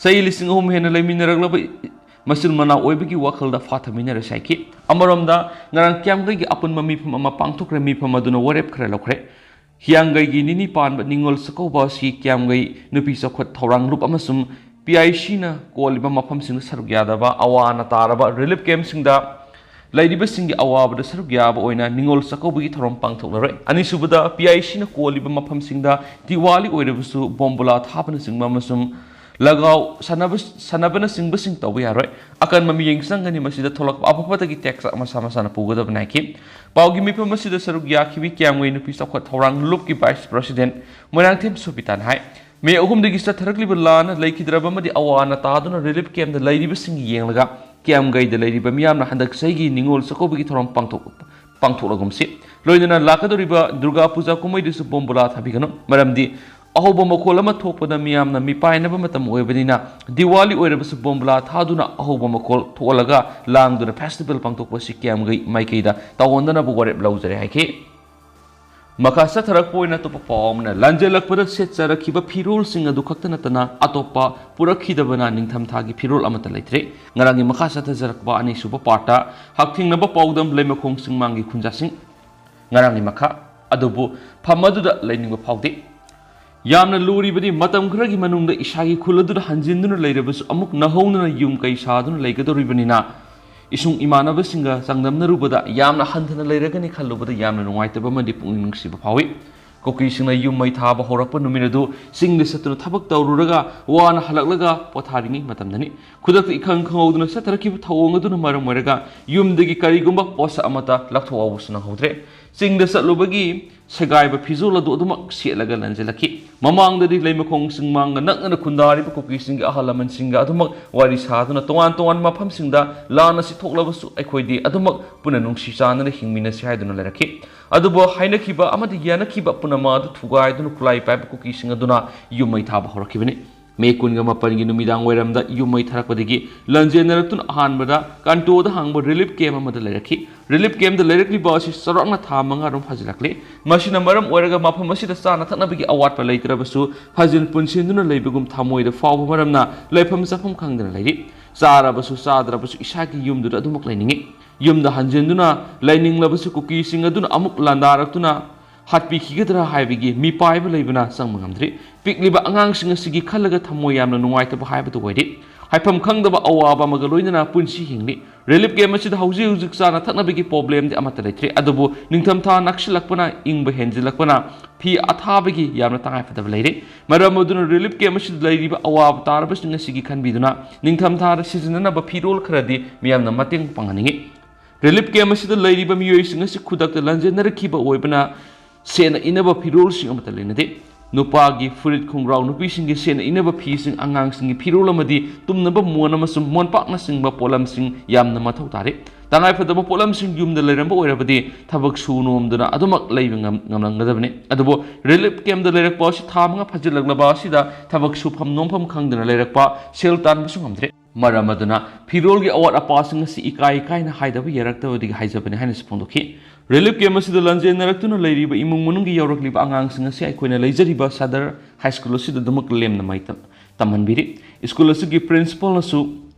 ꯆꯍꯤ ꯂꯤꯁꯤꯡ ꯑꯍꯨꯝ ꯍꯦꯟꯅ ꯂꯩꯃꯤꯟꯅꯔꯛꯂꯕ ꯃꯁꯤꯜ ꯃꯅꯥꯎ ꯑꯣꯏꯕꯒꯤ ꯋꯥꯈꯜꯗ ꯐꯥꯊꯃꯤꯟꯅꯔꯁꯤ ꯍꯥꯏꯈꯤ꯫ ꯑꯃꯔꯣꯝꯗ, ꯉꯔꯥꯡ ꯀꯤꯌꯥꯝꯒꯩꯒꯤ ꯑꯄꯨꯟꯕ ꯃꯤꯐꯝ ꯑꯃ ꯄꯥꯡꯊꯣꯛꯈ꯭ꯔꯦ꯫ ꯃꯤꯐꯝ ꯑꯗꯨꯅ ꯋꯥꯔꯦꯞ ꯈꯔ ꯂꯧꯈ꯭ꯔꯦ꯫ ꯍꯤꯌꯥꯡꯒꯩꯒꯤ ꯅꯤꯅꯤ ꯄꯥꯟꯕ ꯅꯤꯉꯣꯜ ꯆꯥꯛꯀꯧꯕ ꯑꯁꯤ ꯀꯤꯌꯥꯝꯒꯩ ꯅꯨꯄꯤ ꯆꯥꯎꯈꯠ ꯊꯧꯔꯥꯡ ꯂꯨꯞ ꯑꯃꯁꯨꯡ ꯄꯤ ꯑꯥꯏ ꯁꯤꯅ ꯀꯣꯜꯂꯤꯕ ꯃꯐꯝꯁꯤꯡꯗ ꯁꯔꯨꯛ ꯌꯥꯗꯕ, ꯑꯋꯥ ꯑꯅꯥ ꯇꯥꯔꯕ ꯔꯤꯂꯤꯐ ꯀꯦꯝꯞꯁꯤꯡꯗ ꯂꯩꯔꯤꯕꯁꯤꯡꯒꯤ ꯑꯋꯥꯕꯗ ꯁꯔꯨꯛ ꯌꯥꯕ ꯑꯣꯏꯅ ꯅꯤꯉꯣꯜ ꯆꯥꯛꯀꯧꯕꯒꯤ ꯊꯧꯔꯝ ꯄꯥꯡꯊꯣꯛꯂꯔꯣꯏ꯫ ꯑꯅꯤꯁꯨꯕꯗ, ꯄꯤ ꯑꯥꯏ ꯁꯤꯅ ꯀꯣꯜꯂꯤꯕ ꯃꯐꯝꯁꯤꯡꯗ ꯗꯤꯋꯥꯂꯤ ꯑꯣꯏꯔꯕꯁꯨ ꯕꯣꯝꯕꯨꯂꯥ ꯊꯥꯕꯅꯆꯤꯡꯕ ꯑꯃꯁꯨꯡ ꯂꯒꯥꯎ ꯁꯥꯟꯅꯕ-, ꯁꯥꯟꯅꯕꯅꯆꯤꯡꯕꯁꯤꯡ ꯇꯧꯕ ꯌꯥꯔꯣꯏ꯫ ꯑꯀꯟꯕ ꯃꯤꯠꯌꯦꯡ ꯆꯪꯒꯅꯤ꯫ ꯃꯁꯤꯗ ꯊꯣꯛꯂꯛꯄ ꯑꯐ ꯐꯠꯇꯒꯤ ꯇꯦꯛꯁ ꯃꯁꯥ ꯃꯁꯥꯅ ꯄꯨꯒꯗꯕꯅꯤ ꯍꯥꯏꯈꯤ꯫ ꯄꯥꯎꯒꯤ ꯃꯤꯐꯝ ꯑꯁꯤꯗ ꯁꯔꯨꯛ ꯌꯥꯈꯤꯕꯤ ꯀꯤꯌꯥꯝꯒꯩ ꯅꯨꯄꯤ ꯆꯥꯎꯈꯠ ꯊꯧꯔꯥꯡ ꯂꯨꯞꯀꯤ ꯚꯥꯏꯁ ꯄ꯭ꯔꯁꯤꯗꯦꯟ ꯃꯣꯏꯔꯥꯡꯊꯦꯝ ꯁꯣꯕꯤꯇꯥꯅ ꯍꯥꯏ, ꯃꯦ ꯑꯍꯨꯝꯗꯒꯤ ꯆꯠꯊꯔꯛꯂꯤꯕ ꯂꯥꯟꯅ ꯂꯩꯈꯤꯗ꯭ꯔꯕ ꯑꯃꯗꯤ ꯑꯋꯥ ꯑꯅꯥ ꯇꯥꯗꯨꯅ ꯔꯤꯂꯤꯐ ꯀꯦꯝꯞꯇ ꯂꯩꯔꯤꯕꯁꯤꯡ ꯌꯦꯡꯂꯒ ꯀꯤꯌꯥꯝꯒꯩꯗ ꯂꯩꯔꯤꯕ ꯃꯤꯌꯥꯝꯅ ꯍꯟꯗꯛ ꯆꯍꯤꯒꯤ ꯅꯤꯉꯣꯜ ꯆꯥꯛꯀꯧꯕꯒꯤ ꯊꯧꯔꯝ ꯄꯥꯡꯊꯣꯛ-, ꯄꯥꯡꯊꯣꯛꯂꯒꯨꯝꯁꯤ꯫ ꯂꯣꯏꯅꯅ ꯂꯥꯛꯀꯗꯧꯔꯤꯕ ꯗꯨꯔꯒꯥ ꯄꯨꯖꯥ ꯀꯨꯝꯍꯩꯗꯁꯨ ꯕꯣꯝꯕꯨꯂꯥ ꯊꯥꯕꯤꯒꯅꯨ, ꯃꯔꯝꯗꯤ ꯑꯍꯧꯕ ꯃꯈꯣꯜ ꯑꯃ ꯊꯣꯛꯄꯗ ꯃꯤꯌꯥꯝꯅ ꯃꯤꯄꯥꯏꯅꯕ ꯃꯇꯝ ꯑꯣꯏꯕꯅꯤꯅ ꯗꯤꯋꯥꯂꯤ ꯑꯣꯏꯔꯕꯁꯨ ꯕꯣꯝꯕꯨꯂꯥ ꯊꯥꯗꯨꯅ ꯑꯍꯧꯕ ꯃꯈꯣꯜ ꯊꯣꯛꯍꯜꯂꯒ ꯂꯥꯡꯗꯨꯅ ꯐꯦꯁꯇꯤꯚꯦꯜ ꯄꯥꯡꯊꯣꯛꯄ ꯑꯁꯤ ꯀꯤꯌꯥꯝꯒꯩ ꯃꯥꯏꯀꯩꯗ ꯇꯧꯍꯟꯗꯅꯕ ꯋꯥꯔꯦꯞ ꯂꯧꯖꯔꯦ ꯍꯥꯏꯈꯤ꯫ ꯃꯈꯥ ꯆꯠꯊꯔꯛꯄ ꯑꯣꯏꯅ ꯑꯇꯣꯞꯄ ꯄꯥꯎ ꯑꯃꯅ, ꯂꯥꯟꯖꯦꯜꯂꯛꯄꯗ ꯁꯦꯠꯆꯔꯛꯈꯤꯕ ꯐꯤꯔꯣꯜꯁꯤꯡ ꯑꯗꯨ ꯈꯛꯇ ꯅꯠꯇꯅ ꯑꯇꯣꯞꯄ ꯄꯨꯔꯛꯈꯤꯗꯕꯅ ꯅꯤꯡꯊꯝꯊꯥꯒꯤ ꯐꯤꯔꯣꯜ ꯑꯃꯠꯇ ꯂꯩꯇ꯭ꯔꯦ꯫ ꯉꯔꯥꯡꯒꯤ ꯃꯈꯥ ꯆꯠꯊꯖꯔꯛꯄ ꯑꯅꯤꯁꯨꯕ ꯄꯥꯔꯠꯇ ꯍꯛꯊꯦꯡꯅꯕ ꯄꯥꯎꯗꯝ ꯂꯩꯃꯈꯣꯡ ꯆꯤꯡꯃꯥꯡꯒꯤ ꯈꯨꯟꯖꯥꯁꯤꯡ꯫ ꯉꯔꯥꯡꯒꯤ ꯃꯈꯥ ꯑꯗꯨꯕꯨ ꯐꯝ ꯑꯗꯨꯗ ꯂꯩꯅꯤꯡꯕ ꯐꯥꯎꯗꯦ꯫ ꯌꯥꯝꯅ ꯂꯨꯔꯤꯕꯗꯤ ꯃꯇꯝ ꯈꯔꯒꯤ ꯃꯅꯨꯡꯗ ꯏꯁꯥꯒꯤ ꯈꯨꯜ ꯑꯗꯨꯗ ꯍꯟꯖꯤꯟꯗꯨꯅ ꯂꯩꯔꯕꯁꯨ ꯑꯃꯨꯛ ꯅꯧꯍꯧꯅꯅ ꯌꯨꯝ ꯀꯩ ꯁꯥꯗꯨꯅ ꯂꯩꯒꯗꯧꯔꯤꯕꯅꯤꯅ ꯏꯁꯨꯡ ꯏꯃꯥꯟꯅꯕꯁꯤꯡꯒ ꯆꯥꯡꯗꯝꯅꯔꯨꯕꯗ ꯌꯥꯝꯅ ꯍꯟꯊꯅ ꯂꯩꯔꯒꯅꯤ ꯈꯜꯂꯨꯕꯗ ꯌꯥꯝꯅ ꯅꯨꯡꯉꯥꯏꯇꯕ ꯑꯃꯗꯤ ꯄꯨꯛꯅꯤꯡ ꯅꯨꯡꯁꯤꯕ ꯐꯥꯎꯏ꯫ ꯀꯨꯀꯤꯁꯤꯡꯅ ꯌꯨꯝ ꯃꯩ ꯊꯥꯕ ꯍꯧꯔꯛꯄ ꯅꯨꯃꯤꯠ ꯑꯗꯨ ꯆꯤꯡꯗ ꯆꯠꯇꯨꯅ ꯊꯕꯛ ꯇꯧꯔꯨꯔꯒ ꯋꯥꯅ ꯍꯜꯂꯛꯂꯒ ꯄꯣꯊꯥꯔꯤꯉꯩ ꯃꯇꯝꯗꯅꯤ꯫ ꯈꯨꯗꯛꯇ ꯏꯈꯪ ꯈꯪꯍꯧꯗꯅ ꯆꯠꯊꯔꯛꯈꯤꯕ ꯊꯧꯑꯣꯡ ꯑꯗꯨꯅ ꯃꯔꯝ ꯑꯣꯏꯔꯒ ꯌꯨꯝꯗꯒꯤ ꯀꯔꯤꯒꯨꯝꯕ ꯄꯣꯠꯁꯛ ꯑꯃꯠꯇ ꯂꯧꯊꯣꯛꯍꯧꯕꯁꯨ ꯅꯪꯍꯧꯗ꯭ꯔꯦ꯫ ꯆꯤꯡꯗ ꯆꯠꯂꯨꯕꯒꯤ ꯁꯦꯒꯥꯏꯕ ꯐꯤꯖꯣꯜ ꯑꯗꯨ ꯑꯗꯨꯃꯛ ꯁꯦꯠꯂꯒ ꯂꯟꯖꯦꯜꯂꯛꯈꯤ꯫ ꯃꯃꯥꯡꯗꯗꯤ ꯂꯩꯃꯈꯣꯡ ꯆꯤꯡꯃꯥꯡꯒ ꯅꯛꯅꯅ ꯈꯨꯟꯗꯥꯔꯤꯕ ꯀꯨꯀꯤꯁꯤꯡꯒꯤ ꯑꯍꯜ ꯂꯃꯟꯁꯤꯡꯒ ꯑꯗꯨꯃꯛ ꯋꯥꯔꯤ ꯁꯥꯗꯨꯅ ꯇꯣꯉꯥꯟ ꯇꯣꯉꯥꯟꯕ ꯃꯐꯝꯁꯤꯡꯗ ꯂꯥꯟ ꯑꯁꯤ ꯊꯣꯛꯂꯕꯁꯨ ꯑꯩꯈꯣꯏꯗꯤ ꯑꯗꯨꯃꯛ ꯄꯨꯟꯅ ꯅꯨꯡꯁꯤ ꯆꯥꯟꯅꯅ ꯍꯤꯡꯃꯤꯟꯅꯁꯤ ꯍꯥꯏꯗꯨꯅ ꯂꯩꯔꯛꯈꯤ꯫ ꯑꯗꯨꯕꯨ ꯍꯥꯏꯅꯈꯤꯕ ꯑꯃꯗꯤ ꯌꯥꯅꯈꯤꯕ ꯄꯨꯝꯅꯃꯛ ꯑꯗꯨ ꯊꯨꯒꯥꯏꯗꯨꯅ ꯈꯨꯠꯂꯥꯏ ꯄꯥꯏꯕ ꯀꯨꯀꯤꯁꯤꯡ ꯑꯗꯨꯅ ꯌꯨꯝ ꯃꯩ ꯊꯥꯕ ꯍꯧꯔꯛꯈꯤꯕꯅꯤ꯫ ꯃꯦ ꯀꯨꯟꯒ ꯃꯥꯄꯟꯒꯤ ꯅꯨꯃꯤꯗꯥꯡ ꯋꯥꯏꯔꯝꯗ ꯌꯨꯝ ꯃꯩ ꯊꯥꯔꯛꯄꯗꯒꯤ ꯂꯟꯖꯦꯟꯅꯔꯛꯇꯨꯅ ꯑꯍꯥꯟꯕꯗ ꯀꯥꯟꯇꯣꯗ ꯍꯥꯡꯕ ꯔꯤꯂꯤꯐ ꯀꯦꯝꯞ ꯑꯃꯗ ꯂꯩꯔꯛꯈꯤ꯫ ꯔꯤꯂꯤꯐ ꯀꯦꯝꯞꯇ ꯂꯩꯔꯛꯂꯤꯕ ꯑꯁꯤ ꯆꯥꯎꯔꯥꯛꯅ ꯊꯥ ꯃꯉꯥ ꯔꯣꯝ ꯐꯥꯖꯤꯜꯂꯛꯂꯤ꯫ ꯃꯁꯤꯅ ꯃꯔꯝ ꯑꯣꯏꯔꯒ ꯃꯐꯝ ꯑꯁꯤꯗ ꯆꯥꯅ ꯊꯛꯅꯕꯒꯤ ꯑꯋꯥꯠꯄ ꯂꯩꯇ꯭ꯔꯕꯁꯨ ꯐꯥꯖꯤꯟ ꯄꯨꯟꯁꯤꯟꯗꯨꯅ ꯂꯩꯕꯒꯨꯝ ꯊꯃꯣꯏꯗ ꯐꯥꯎꯕ ꯃꯔꯝꯅ ꯂꯩꯐꯝ ꯆꯥꯐꯝ ꯈꯪꯗꯅ ꯂꯩꯔꯤ꯫ ꯆꯥꯔꯕꯁꯨ ꯆꯥꯗ꯭ꯔꯕꯁꯨ ꯏꯁꯥꯒꯤ ꯌꯨꯝꯗꯨꯗ ꯑꯗꯨꯃꯛ ꯂꯩꯅꯤꯡꯏ꯫ ꯌꯨꯝꯗ ꯍꯟꯖꯤꯟꯗꯨꯅ ꯂꯩꯅꯤꯡꯂꯕꯁꯨ ꯀꯨꯀꯤꯁꯤꯡ ꯑꯗꯨꯅ ꯑꯃꯨꯛ ꯂꯥꯟꯗꯥꯔꯛꯇꯨꯅ ꯍꯥꯠꯄꯤꯈꯤꯒꯗ꯭ꯔꯥ ꯍꯥꯏꯕꯒꯤ ꯃꯤꯄꯥꯏꯕ ꯂꯩꯕꯅ ꯆꯪꯕ ꯉꯝꯗ꯭ꯔꯤ꯫ ꯄꯤꯛꯂꯤꯕ ꯑꯉꯥꯡꯁꯤꯡ ꯑꯁꯤꯒꯤ ꯈꯜꯂꯒ ꯊꯃꯣꯏ ꯌꯥꯝꯅ ꯅꯨꯡꯉꯥꯏꯇꯕ ꯍꯥꯏꯕꯗꯨ ꯑꯣꯏꯔꯤ꯫ ꯍꯥꯏꯐꯝ ꯈꯪꯗꯕ ꯑꯋꯥꯕ ꯑꯃꯒ ꯂꯣꯏꯅꯅ ꯄꯨꯟꯁꯤ ꯍꯤꯡꯂꯤ꯫ ꯔꯤꯂꯤꯐ ꯀꯦꯝꯞ ꯑꯁꯤꯗ ꯍꯧꯖꯤꯛ ꯍꯧꯖꯤꯛ ꯆꯥꯅ ꯊꯛꯅꯕꯒꯤ ꯄ꯭ꯔꯣꯕ꯭ꯂꯦꯝꯗꯤ ꯑꯃꯠꯇ ꯂꯩꯇ꯭ꯔꯤ, ꯑꯗꯨꯕꯨ ꯅꯤꯡꯊꯝꯊꯥ ꯅꯛꯁꯤꯜꯂꯛꯄꯅ, ꯏꯪꯕ ꯍꯦꯟꯖꯤꯜꯂꯛꯄꯅ ꯐꯤ ꯑꯊꯥꯕꯒꯤ ꯌꯥꯝꯅ ꯇꯉꯥꯏꯐꯗꯕ ꯂꯩꯔꯤ꯫ ꯃꯔꯝ ꯑꯗꯨꯅ ꯔꯤꯂꯤꯐ ꯀꯦꯝꯞ ꯑꯁꯤꯗ ꯂꯩꯔꯤꯕ ꯑꯋꯥꯕ ꯇꯥꯔꯕꯁꯤꯡ ꯑꯁꯤꯒꯤ ꯈꯟꯕꯤꯗꯨꯅ ꯅꯤꯡꯊꯝꯊꯥꯗ ꯁꯤꯖꯤꯟꯅꯅꯕ ꯐꯤꯔꯣꯜ ꯈꯔꯗꯤ ꯃꯤꯌꯥꯝꯅ ꯃꯇꯦꯡ ꯄꯥꯡꯍꯟꯅꯤꯡꯏ꯫ ꯔꯤꯂꯤꯐ ꯀꯦꯝꯞ ꯑꯁꯤꯗ ꯂꯩꯔꯤꯕ ꯃꯤꯑꯣꯏꯁꯤꯡ ꯑꯁꯤ ꯈꯨꯗꯛꯇ ꯂꯟꯖꯦꯟꯅꯔꯛꯈꯤꯕ ꯑꯣꯏꯕꯅ ꯁꯦꯠꯅ ꯏꯅꯕ ꯐꯤꯔꯣꯜꯁꯤꯡ ꯑꯃꯠꯇ ꯂꯩꯅꯗꯦ꯫ ꯅꯨꯄꯥꯒꯤ ꯐꯨꯔꯤꯠ ꯈꯣꯡꯒ꯭ꯔꯥꯎ, ꯅꯨꯄꯤꯁꯤꯡꯒꯤ ꯁꯦꯠꯅ ꯏꯅꯕ ꯐꯤꯁꯤꯡ, ꯑꯉꯥꯡꯁꯤꯡꯒꯤ ꯐꯤꯔꯣꯜ ꯑꯃꯗꯤ ꯇꯨꯝꯅꯕ ꯃꯣꯟ ꯑꯃꯁꯨꯡ ꯃꯣꯟꯄꯥꯛꯅꯆꯤꯡꯕ ꯄꯣꯠꯂꯝꯁꯤꯡ ꯌꯥꯝꯅ ꯃꯊꯧ ꯇꯥꯔꯤ꯫ ꯇꯉꯥꯏꯐꯗꯕ ꯄꯣꯠꯂꯝꯁꯤꯡ ꯌꯨꯝꯗ ꯂꯩꯔꯝꯕ ꯑꯣꯏꯔꯕꯗꯤ ꯊꯕꯛ ꯁꯨ ꯅꯣꯝꯗꯨꯅ ꯑꯗꯨꯃꯛ ꯂꯩꯕ ꯉꯝ-, ꯉꯝꯂꯝꯒꯗꯕꯅꯤ꯫ ꯑꯗꯨꯕꯨ ꯔꯤꯂꯤꯐ ꯀꯦꯝꯞꯇ ꯂꯩꯔꯛꯄ ꯑꯁꯤ ꯊꯥ ꯃꯉꯥ ꯐꯥꯖꯤꯜꯂꯛꯂꯕ ꯑꯁꯤꯗ ꯊꯕꯛ ꯁꯨꯐꯝ ꯅꯣꯝꯐꯝ ꯈꯪꯗꯅ ꯂꯩꯔꯛꯄ, ꯁꯦꯜ ꯇꯥꯟꯕꯁꯨ ꯉꯝꯗ꯭ꯔꯦ꯫ ꯃꯔꯝ ꯑꯗꯨꯅ ꯐꯤꯔꯣꯜꯒꯤ ꯑꯋꯥꯠ ꯑꯄꯥꯁꯤꯡ ꯑꯁꯤ ꯏꯀꯥꯏ ꯏꯀꯥꯏꯅ ꯍꯥꯏꯗꯕ ꯌꯥꯔꯛꯇꯕꯗꯒꯤ ꯍꯥꯏꯖꯕꯅꯤ ꯍꯥꯏꯅꯁꯨ ꯐꯣꯡꯗꯣꯛꯈꯤ꯫ ꯔꯤꯂꯤꯐ ꯀꯦꯝꯞ ꯑꯁꯤꯗ ꯂꯟꯖꯦꯟꯅꯔꯛꯇꯨꯅ ꯂꯩꯔꯤꯕ ꯏꯃꯨꯡ ꯃꯅꯨꯡꯒꯤ ꯌꯥꯎꯔꯛꯂꯤꯕ ꯑꯉꯥꯡꯁꯤꯡ ꯑꯁꯤ ꯑꯩꯈꯣꯏꯅ ꯂꯩꯖꯔꯤꯕ ꯁꯗꯔ ꯍꯥꯏ ꯁ꯭ꯀꯨꯜ ꯑꯁꯤꯗ ꯑꯗꯨꯃꯛ ꯂꯦꯝꯅ ꯃꯍꯩ ꯇꯝ-, ꯇꯝꯍꯟꯕꯤꯔꯤ꯫ ꯁ꯭ꯀꯨꯜ ꯑꯁꯤꯒꯤ ꯄ꯭ꯔꯤꯟꯁꯤꯄꯥꯜꯅꯁꯨ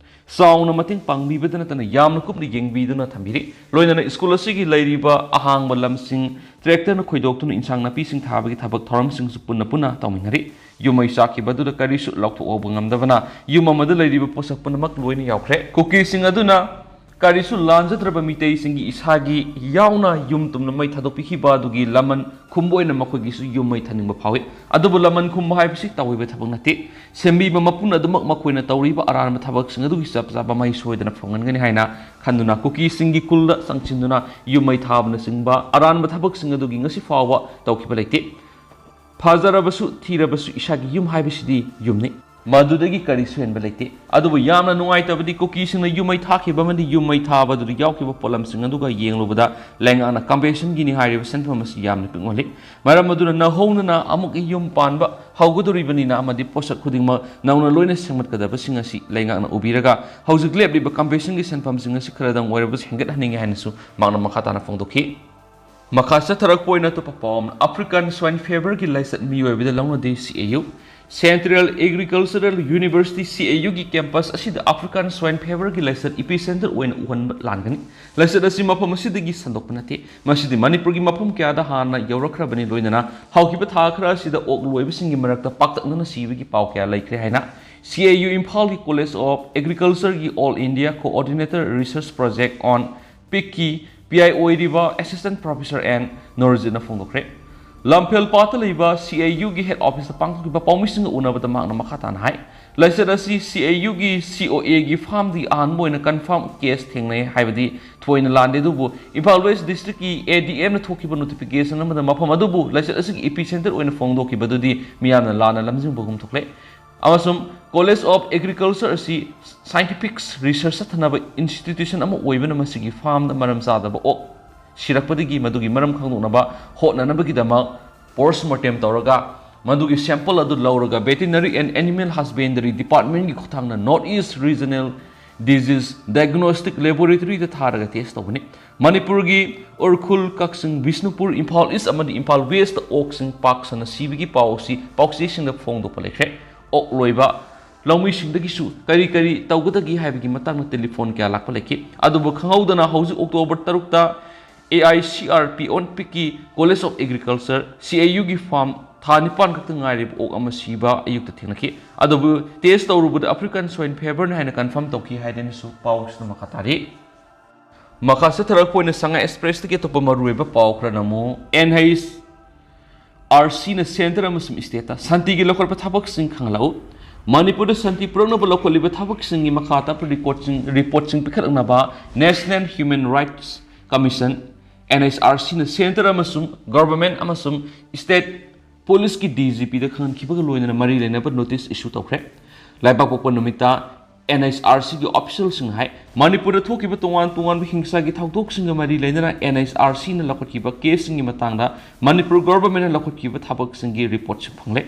ꯆꯥꯎꯅ ꯃꯇꯦꯡ ꯄꯥꯡꯕꯤꯕꯗ ꯅꯠꯇꯅ ꯌꯥꯝꯅ ꯀꯨꯞꯅ ꯌꯦꯡꯕꯤꯗꯨꯅ ꯊꯝꯕꯤꯔꯤ꯫ ꯂꯣꯏꯅꯅ ꯁ꯭ꯀꯨꯜ ꯑꯁꯤꯒꯤ ꯂꯩꯔꯤꯕ ꯑꯍꯥꯡꯕ ꯂꯝꯁꯤꯡ ꯇ꯭ꯔꯦꯛꯇꯔꯅ ꯈꯣꯏꯗꯣꯛꯇꯨꯅ ꯏꯟꯁꯥꯡ ꯅꯥꯄꯤꯁꯤꯡ ꯊꯥꯕꯒꯤ ꯊꯕꯛ ꯊꯧꯔꯝꯁꯤꯡꯁꯨ ꯄꯨꯟꯅ ꯄꯨꯟꯅ ꯇꯧꯃꯤꯟꯅꯔꯤ꯫ ꯌꯨꯝ ꯃꯩ ꯆꯥꯛꯈꯤꯕ ꯑꯗꯨꯗ ꯀꯔꯤꯁꯨ ꯂꯧꯊꯣꯛꯍꯧꯕ ꯉꯝꯗꯕꯅ ꯌꯨꯝ ꯑꯃꯗ ꯂꯩꯔꯤꯕ ꯄꯣꯠꯁꯛ ꯄꯨꯝꯅꯃꯛ ꯂꯣꯏꯅ ꯌꯥꯎꯈ꯭ꯔꯦ꯫ ꯀꯨꯀꯤꯁꯤꯡ ꯑꯗꯨꯅ ꯀꯔꯤꯁꯨ ꯂꯥꯟꯖꯗ꯭ꯔꯕ ꯃꯤꯇꯩꯁꯤꯡꯒꯤ ꯏꯁꯥꯒꯤ ꯌꯥꯎꯅ ꯌꯨꯝ ꯇꯨꯝꯅ ꯃꯩ ꯊꯥꯗꯣꯛꯄꯤꯈꯤꯕ ꯑꯗꯨꯒꯤ ꯂꯃꯟ ꯈꯨꯝꯕ ꯑꯣꯏꯅ ꯃꯈꯣꯏꯒꯤꯁꯨ ꯌꯨꯝ ꯃꯩ ꯊꯥꯅꯤꯡꯕ ꯐꯥꯎꯏ꯫ ꯑꯗꯨꯕꯨ ꯂꯃꯟ ꯈꯨꯝꯕ ꯍꯥꯏꯕꯁꯤ ꯇꯧꯑꯣꯏꯕ ꯊꯕꯛ ꯅꯠꯇꯦ꯫ ꯁꯦꯝꯕꯤꯕ ꯃꯄꯨꯅ ꯑꯗꯨꯃꯛ ꯃꯈꯣꯏꯅ ꯇꯧꯔꯤꯕ ꯑꯔꯥꯟꯕ ꯊꯕꯛꯁꯤꯡ ꯑꯗꯨꯒꯤ ꯆꯞ ꯆꯥꯕ ꯃꯍꯩ ꯁꯣꯏꯗꯅ ꯐꯪꯍꯟꯒꯅꯤ ꯍꯥꯏꯅ ꯈꯟꯗꯨꯅ ꯀꯨꯀꯤꯁꯤꯡꯒꯤ ꯈꯨꯜꯗ ꯆꯪꯁꯤꯟꯗꯨꯅ ꯌꯨꯝ ꯃꯩ ꯊꯥꯕꯅꯆꯤꯡꯕ ꯑꯔꯥꯟꯕ ꯊꯕꯛꯁꯤꯡ ꯑꯗꯨꯒꯤ ꯉꯁꯤ ꯐꯥꯎꯕ ꯇꯧꯈꯤꯕ ꯂꯩꯇꯦ꯫ ꯐꯖꯔꯕꯁꯨ ꯊꯤꯔꯕꯁꯨ ꯏꯁꯥꯒꯤ ꯌꯨꯝ ꯍꯥꯏꯕꯁꯤꯗꯤ ꯌꯨꯝꯅꯤ꯫ ꯃꯗꯨꯗꯒꯤ ꯀꯔꯤꯁꯨ ꯍꯦꯟꯕ ꯂꯩꯇꯦ꯫ ꯑꯗꯨꯕꯨ ꯌꯥꯝꯅ ꯅꯨꯡꯉꯥꯏꯇꯕꯗꯤ ꯀꯨꯀꯤꯁꯤꯡꯅ ꯌꯨꯝ ꯃꯩ ꯊꯥꯈꯤꯕ ꯑꯃꯗꯤ ꯌꯨꯝ ꯃꯩ ꯊꯥꯕꯗꯨꯗ ꯌꯥꯎꯈꯤꯕ ꯄꯣꯠꯂꯝꯁꯤꯡ ꯑꯗꯨꯒ ꯌꯦꯡꯂꯨꯕꯗ ꯂꯩꯉꯥꯛꯅ ꯀꯝꯄꯦꯟꯁꯦꯁꯟꯒꯤꯅꯤ ꯍꯥꯏꯔꯤꯕ ꯁꯦꯟꯐꯝ ꯑꯁꯤ ꯌꯥꯝꯅ ꯄꯤꯛꯃꯜꯂꯤ꯫ ꯃꯔꯝ ꯑꯗꯨꯅ ꯅꯧꯍꯧꯅꯅ ꯑꯃꯨꯛ ꯌꯨꯝ ꯄꯥꯟꯕ ꯍꯧꯒꯗꯧꯔꯤꯕꯅꯤꯅ ꯑꯃꯗꯤ ꯄꯣꯠꯁꯛ ꯈꯨꯗꯤꯡꯃꯛ ꯅꯧꯅ ꯂꯣꯏꯅ ꯁꯦꯝꯒꯠꯀꯗꯕꯁꯤꯡ ꯑꯁꯤ ꯂꯩꯉꯥꯛꯅ ꯎꯕꯤꯔꯒ ꯍꯧꯖꯤꯛ ꯂꯦꯞꯂꯤꯕ ꯀꯝꯄꯦꯟꯁꯦꯁꯟꯒꯤ ꯁꯦꯟꯐꯝꯁꯤꯡ ꯑꯁꯤ ꯈꯔꯗꯪ ꯑꯣꯏꯔꯕꯁꯨ ꯍꯦꯟꯒꯠꯍꯟꯅꯤꯡꯉꯤ ꯍꯥꯏꯅꯁꯨ ꯃꯍꯥꯛꯅ ꯃꯈꯥ ꯇꯥꯅ ꯐꯣꯡꯗꯣꯛꯈꯤ꯫ ꯃꯈꯥ ꯆꯠꯊꯔꯛꯄ ꯑꯣꯏꯅ ꯑꯇꯣꯞꯄ ꯄꯥꯎ ꯑꯃꯅ, ꯑꯐ꯭ꯔꯤꯀꯥꯟ ꯁ꯭ꯋꯥꯏꯟ ꯐꯤꯚꯔꯒꯤ ꯂꯥꯏꯆꯠ ꯃꯤꯑꯣꯏꯕꯗ ꯂꯧꯅꯗꯦ, ꯁꯤ A U. Central agricultural university, ꯁꯤ ꯑꯦ ꯌꯨꯒꯤ ꯀꯦꯝꯄꯁ ꯑꯁꯤꯗ ꯑꯐ꯭ꯔꯤꯀꯥꯟ ꯁ꯭ꯋꯥꯏꯟ ꯐꯤꯚꯔꯒꯤ ꯂꯥꯏꯆꯠ ꯏꯄꯤꯁꯦꯟꯇꯔ ꯑꯣꯏꯅ ꯎꯍꯟꯕ ꯂꯥꯟꯒꯅꯤ꯫ ꯂꯥꯏꯆꯠ ꯑꯁꯤ ꯃꯐꯝ ꯑꯁꯤꯗꯒꯤ ꯁꯟꯗꯣꯛꯄ ꯅꯠꯇꯦ꯫ ꯃꯁꯤꯗꯤ ꯃꯅꯤꯄꯨꯔꯒꯤ ꯃꯐꯝ ꯀꯌꯥꯗ ꯍꯥꯟꯅ ꯌꯧꯔꯛꯈ꯭ꯔꯕꯅꯤ꯫ ꯂꯣꯏꯅꯅ ꯍꯧꯈꯤꯕ ꯊꯥ ꯈꯔ ꯑꯁꯤꯗ ꯑꯣꯛ ꯂꯣꯏꯕꯁꯤꯡꯒꯤ ꯃꯔꯛꯇ ꯄꯥꯛꯇꯛꯅꯅ ꯁꯤꯕꯒꯤ ꯄꯥꯎ ꯀꯌꯥ ꯂꯩꯈ꯭ꯔꯦ ꯍꯥꯏꯅ ꯁꯤ ꯑꯦ ꯌꯨ ꯏꯝꯐꯥꯜꯒꯤ ꯀꯣꯂꯦꯖ ꯑꯣꯐ ꯑꯦꯒ꯭ꯔꯤꯀꯜꯆꯔꯒꯤ all India coordinated research project on ꯄꯤꯛꯀꯤ ꯄꯤ ꯑꯥꯏ ꯑꯣꯏꯔꯤꯕ ꯑꯦꯁꯤꯁꯇꯦꯟꯠ ꯄ꯭ꯔꯣꯐꯦꯁꯔ ꯑꯦꯟ ꯅꯣꯔꯖꯤꯠꯅ ꯐꯣꯡꯗꯣꯛꯈ꯭ꯔꯦ꯫ ꯂꯝꯐꯦꯜꯄꯥꯠꯇ ꯂꯩꯕ ꯁꯤ ꯑꯦ ꯌꯨꯒꯤ ꯍꯦꯗ ꯑꯣꯐꯤꯁꯇ ꯄꯥꯡꯊꯣꯛꯈꯤꯕ ꯄꯥꯎꯃꯤꯁꯤꯡꯒ ꯎꯅꯕꯗ ꯃꯍꯥꯛꯅ ꯃꯈꯥ ꯇꯥꯅ ꯍꯥꯏ, ꯂꯥꯏꯆꯠ ꯑꯁꯤ ꯁꯤ ꯑꯦ ꯌꯨꯒꯤ ꯁꯤ ꯑꯣ ꯑꯦꯒꯤ ꯐꯥꯔꯝꯗꯒꯤ ꯑꯍꯥꯟꯕ ꯑꯣꯏꯅ ꯀꯟꯐꯥꯔꯝ ꯀꯦꯁ ꯊꯦꯡꯅꯩ ꯍꯥꯏꯕꯗꯤ ꯊꯣꯏꯅ ꯂꯥꯟꯗꯦ, ꯑꯗꯨꯕꯨ ꯏꯝꯐꯥꯜ ꯋꯦꯁ ꯗꯤꯁꯇ꯭ꯔꯤꯛꯀꯤ ꯑꯦ ꯗꯤ ꯑꯦꯝꯅ ꯊꯣꯛꯈꯤꯕ ꯅꯣꯇꯤꯐꯤꯀꯦꯁꯟ ꯑꯃꯗ ꯃꯐꯝ ꯑꯗꯨꯕꯨ ꯂꯥꯏꯆꯠ ꯑꯁꯤꯒꯤ ꯏꯄꯤꯁꯦꯟꯇꯔ ꯑꯣꯏꯅ ꯐꯣꯡꯗꯣꯛꯈꯤꯕꯗꯨꯗꯤ ꯃꯤꯌꯥꯝꯅ ꯂꯥꯟꯅ ꯂꯝꯖꯤꯡꯕꯒꯨꯝ ꯊꯣꯛꯂꯦ꯫ ꯑꯃꯁꯨꯡ ꯀꯣꯂꯦꯖ ꯑꯣꯐ ꯑꯦꯒ꯭ꯔꯤꯀꯜꯆꯔ ꯑꯁꯤ ꯁꯥꯏꯟꯇꯤꯐꯤꯛ ꯔꯤꯁꯔꯆ ꯆꯠꯊꯅꯕ ꯏꯟꯁꯇꯤꯇ꯭ꯌꯨꯁꯟ ꯑꯃ ꯑꯣꯏꯕꯅ ꯃꯁꯤꯒꯤ ꯐꯥꯔꯝꯗ ꯃꯔꯝ ꯆꯥꯗꯕ ꯑꯣꯛ ꯁꯤꯔꯛꯄꯗꯒꯤ ꯃꯗꯨꯒꯤ ꯃꯔꯝ ꯈꯪꯗꯣꯛꯅꯕ ꯍꯣꯠꯅꯅꯕꯒꯤꯗꯃꯛ ꯄꯣꯁꯃꯣꯔꯇꯦꯝ ꯇꯧꯔꯒ ꯃꯗꯨꯒꯤ ꯁꯦꯝꯄꯜ ꯑꯗꯨ ꯂꯧꯔꯒ Veterinary and Animal Husbandry Departmentꯀꯤ ꯈꯨꯠꯊꯥꯡꯗ North East Regional Disease Diagnostic Laboratoryꯗ ꯊꯥꯔꯒ ꯇꯦꯁ ꯇꯧꯒꯅꯤ꯫ ꯃꯅꯤꯄꯨꯔꯒꯤ ꯎꯔꯈꯨꯜ, ꯀꯛꯆꯤꯡ, ꯕꯤꯁꯅꯨꯄꯨꯔ, ꯏꯝꯐꯥꯜ ꯏꯁ ꯑꯃꯗꯤ ꯏꯝꯐꯥꯜ ꯋꯦꯁꯇ ꯑꯣꯛꯁꯤꯡ ꯄꯥꯛ ꯁꯟꯅ ꯁꯤꯕꯒꯤ ꯄꯥꯎ ꯑꯁꯤ ꯄꯥꯎꯆꯦꯁꯤꯡꯗ ꯐꯣꯡꯗꯣꯛꯄ ꯂꯩꯈ꯭ꯔꯦ꯫ ꯑꯣꯛ ꯂꯣꯏꯕ ꯂꯧꯃꯤꯁꯤꯡꯗꯒꯤꯁꯨ ꯀꯔꯤ ꯀꯔꯤ ꯇꯧꯒꯗꯒꯦ ꯍꯥꯏꯕꯒꯤ ꯃꯇꯥꯡꯗ ꯇꯦꯂꯤꯐꯣꯟ ꯀꯌꯥ ꯂꯥꯛꯄ ꯂꯩꯈꯤ꯫ ꯑꯗꯨꯕꯨ ꯈꯪꯍꯧꯗꯅ ꯍꯧꯖꯤꯛ ꯑꯣꯛꯇꯣꯕꯔ ꯇꯔꯨꯛꯇ A I C R P ꯑꯣꯟꯄꯤꯛꯀꯤ College of Agriculture, C A U ꯒꯤ farm ꯊꯥ ꯅꯤꯄꯥꯟ ꯈꯛꯇ ꯉꯥꯏꯔꯤꯕ ꯑꯣꯛ ꯑꯃ ꯁꯤꯕ ꯑꯌꯨꯛꯇ ꯊꯦꯡꯅꯈꯤ꯫ ꯑꯗꯨꯕꯨ test ꯇꯧꯔꯨꯕꯗ African Swine Fever ꯅꯤ ꯍꯥꯏꯅ confirm ꯇꯧꯈꯤ ꯍꯥꯏꯗꯅꯁꯨ ꯄꯥꯎꯁꯤꯅ ꯃꯈꯥ ꯇꯥꯔꯤ꯫ ꯃꯈꯥ ꯆꯠꯊꯔꯛꯄ ꯑꯣꯏꯅ ꯁꯉꯥꯏ Express ꯇꯒꯤ ꯑꯇꯣꯞꯄ ꯃꯔꯨꯑꯣꯏꯕ ꯄꯥꯎ ꯈꯔꯅ ꯑꯃꯨꯛ N H R C ꯅ centre ꯑꯃꯁꯨꯡ state ꯇ ꯁꯥꯟꯇꯤꯒꯤ ꯂꯧꯈꯠꯄ ꯊꯕꯛꯁꯤꯡ ꯈꯪꯍꯜꯂꯛꯎ꯫ ꯃꯅꯤꯄꯨꯔꯗ ꯁꯥꯟꯇꯤ ꯄꯨꯔꯛꯅꯕ ꯂꯧꯈꯠꯂꯤꯕ ꯊꯕꯛꯁꯤꯡꯒꯤ ꯃꯈꯥ ꯇꯥꯕ reportꯁꯤꯡ, reportꯁꯤꯡ ꯄꯤꯈꯠꯂꯛꯅꯕ National Human Rights Commission, N H R C ꯅ centre ꯑꯃꯁꯨꯡ government ꯑꯃꯁꯨꯡ state police ꯀꯤ D G P ꯗ ꯈꯪꯍꯟꯈꯤꯕꯒ ꯂꯣꯏꯅꯅ ꯃꯔꯤ ꯂꯩꯅꯕ notice issue ꯇꯧꯈ꯭ꯔꯦ꯫ ꯂꯩꯕꯥꯛꯄꯣꯛꯄ ꯅꯨꯃꯤꯠꯇ N H R C ꯒꯤ officialꯁꯤꯡ ꯍꯥꯏ, ꯃꯅꯤꯄꯨꯔꯗ ꯊꯣꯛꯈꯤꯕ ꯇꯣꯉꯥꯟ ꯇꯣꯉꯥꯟꯕ ꯍꯤꯡꯁꯥꯒꯤ ꯊꯧꯗꯣꯛꯁꯤꯡꯒ ꯃꯔꯤ ꯂꯩꯅꯅ N H R C ꯅ ꯂꯧꯈꯠꯈꯤꯕ caseꯁꯤꯡꯒꯤ ꯃꯇꯥꯡꯗ ꯃꯅꯤꯄꯨꯔ government ꯅ ꯂꯧꯈꯠꯈꯤꯕ ꯊꯕꯛꯁꯤꯡꯒꯤ reportꯁꯤꯡ ꯐꯪꯂꯦ꯫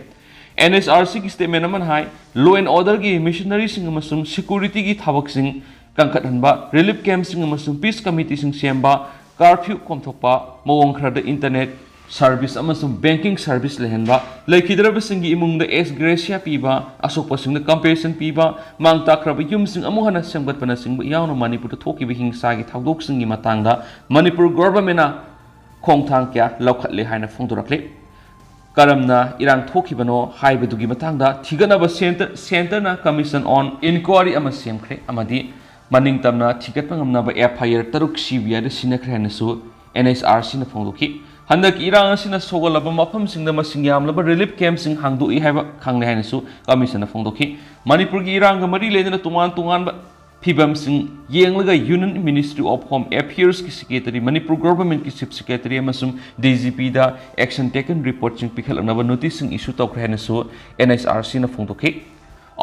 N H R C ꯒꯤ statement ꯑꯃꯅ ꯍꯥꯏ, law and order ꯒꯤ machineryꯁꯤꯡ ꯑꯃꯁꯨꯡ security ꯒꯤ ꯊꯕꯛꯁꯤꯡ ꯀꯟꯈꯠꯍꯟꯕ, relief campꯁꯤꯡ ꯑꯃꯁꯨꯡ peace committeeꯁꯤꯡ ꯁꯦꯝꯕ, curfew ꯀꯣꯝꯊꯣꯛꯄ, ꯃꯑꯣꯡ ꯈꯔꯗ internet service ꯑꯃꯁꯨꯡ banking service ꯂꯩꯍꯟꯕ, ꯂꯩꯈꯤꯗ꯭ꯔꯕꯁꯤꯡꯒꯤ ꯏꯃꯨꯡꯗ ex gratia ꯄꯤꯕ, ꯑꯁꯣꯛꯄꯁꯤꯡꯗ compensation ꯄꯤꯕ, ꯃꯥꯡ ꯇꯥꯛꯈ꯭ꯔꯕ ꯌꯨꯝꯁꯤꯡ ꯑꯃꯨꯛ ꯍꯟꯅ ꯁꯦꯝꯒꯠꯄꯅꯆꯤꯡꯕ ꯌꯥꯎꯅ ꯃꯅꯤꯄꯨꯔꯗ ꯊꯣꯛꯈꯤꯕ ꯍꯤꯡꯁꯥꯒꯤ ꯊꯧꯗꯣꯛꯁꯤꯡꯒꯤ ꯃꯇꯥꯡꯗ ꯃꯅꯤꯄꯨꯔ government ꯅ ꯈꯣꯡꯊꯥꯡ ꯀꯌꯥ ꯂꯧꯈꯠꯂꯦ ꯍꯥꯏꯅ ꯐꯣꯡꯗꯣꯔꯛꯂꯤ꯫ ꯀꯔꯝꯅ ꯏꯔꯥꯡ ꯊꯣꯛꯈꯤꯕꯅꯣ ꯍꯥꯏꯕꯗꯨꯒꯤ ꯃꯇꯥꯡꯗ ꯊꯤꯒꯠꯅꯕ centre, centre ꯅ Commission on Inquiry ꯑꯃ ꯁꯦꯝꯈ꯭ꯔꯦ ꯑꯃꯗꯤ ꯃꯅꯤꯡ ꯇꯝꯅ ꯊꯤꯒꯠꯄ ꯉꯝꯅꯕ F I R ꯇꯔꯨꯛ C B I ꯗ ꯁꯤꯟꯅꯈ꯭ꯔꯦ ꯍꯥꯏꯅꯁꯨ N H R C ꯅ ꯐꯣꯡꯗꯣꯛꯈꯤ꯫ ꯍꯟꯗꯛꯀꯤ ꯏꯔꯥꯡ ꯑꯁꯤꯅ ꯁꯣꯛꯍꯜꯂꯕ ꯃꯐꯝꯁꯤꯡꯗ ꯃꯁꯤꯡ ꯌꯥꯝꯂꯕ relief campꯁꯤꯡ ꯍꯥꯡꯗꯣꯛꯏ ꯍꯥꯏꯕ ꯈꯪꯂꯦ ꯍꯥꯏꯅꯁꯨ Commission ꯅ ꯐꯣꯡꯗꯣꯛꯈꯤ꯫ ꯃꯅꯤꯄꯨꯔꯒꯤ ꯏꯔꯥꯡꯒ ꯃꯔꯤ ꯂꯩꯅꯅ ꯇꯣꯉꯥꯟ ꯇꯣꯉꯥꯟꯕ ꯐꯤꯕꯝꯁꯤꯡ ꯌꯦꯡꯂꯒ Union Ministry of Home Affairs ꯀꯤ secretary, ꯃꯅꯤꯄꯨꯔ government ꯀꯤ chief secretary ꯑꯃꯁꯨꯡ D G P ꯗ action taken reportꯁꯤꯡ ꯄꯤꯈꯠꯂꯛꯅꯕ noticeꯁꯤꯡ issue ꯇꯧꯈ꯭ꯔꯦ ꯍꯥꯏꯅꯁꯨ N H R C ꯅ ꯐꯣꯡꯗꯣꯛꯈꯤ꯫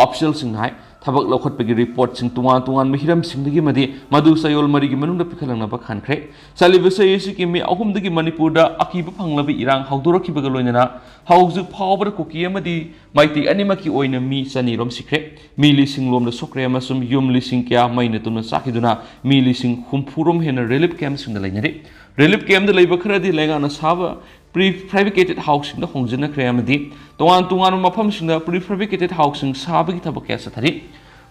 Officialꯁꯤꯡꯅ ꯍꯥꯏ, ꯊꯕꯛ ꯂꯧꯈꯠꯄꯒꯤ reportꯁꯤꯡ ꯇꯣꯉꯥꯟ ꯇꯣꯉꯥꯟꯕ ꯍꯤꯔꯝꯁꯤꯡꯗꯒꯤ ꯑꯃꯗꯤ ꯃꯗꯨ ꯆꯌꯣꯜ ꯃꯔꯤꯒꯤ ꯃꯅꯨꯡꯗ ꯄꯤꯈꯠꯂꯛꯅꯕ ꯈꯟꯈ꯭ꯔꯦ꯫ ꯆꯠꯂꯤꯕ ꯆꯍꯤ ꯑꯁꯤꯒꯤ May ꯑꯍꯨꯝꯗꯒꯤ ꯃꯅꯤꯄꯨꯔꯗ ꯑꯀꯤꯕ ꯐꯪꯂꯕ ꯏꯔꯥꯡ ꯍꯧꯗꯣꯔꯛꯈꯤꯕꯒ ꯂꯣꯏꯅꯅ ꯍꯧꯖꯤꯛ ꯐꯥꯎꯕꯗ ꯀꯨꯀꯤ ꯑꯃꯗꯤ ꯃꯩꯇꯩ ꯑꯅꯤꯃꯛꯀꯤ ꯑꯣꯏꯅ ꯃꯤ ꯆꯅꯤ ꯔꯣꯝ ꯁꯤꯈ꯭ꯔꯦ꯫ ꯃꯤ ꯂꯤꯁꯤꯡ ꯂꯣꯝꯗ ꯁꯣꯛꯈ꯭ꯔꯦ ꯑꯃꯁꯨꯡ ꯌꯨꯝ ꯂꯤꯁꯤꯡ ꯀꯌꯥ ꯃꯩꯅ ꯇꯨꯝꯅ ꯆꯥꯛꯈꯤꯗꯨꯅ ꯃꯤ ꯂꯤꯁꯤꯡ ꯍꯨꯝꯐꯨ ꯔꯣꯝ ꯍꯦꯟꯅ relief campꯁꯤꯡꯗ ꯂꯩꯅꯔꯤ꯫ Relief campꯗ ꯂꯩꯕ ꯈꯔꯗꯤ ꯂꯩꯉꯥꯛꯅ ꯁꯥꯕ Prefabricated houseꯁꯤꯡꯗ ꯍꯣꯡꯖꯤꯟꯅꯈ꯭ꯔꯦ ꯑꯃꯗꯤ ꯇꯣꯉꯥꯟ ꯇꯣꯉꯥꯟꯕ ꯃꯐꯝꯁꯤꯡꯗ prefabricated houseꯁꯤꯡ ꯁꯥꯕꯒꯤ ꯊꯕꯛ ꯀꯌꯥ ꯆꯠꯊꯔꯤ꯫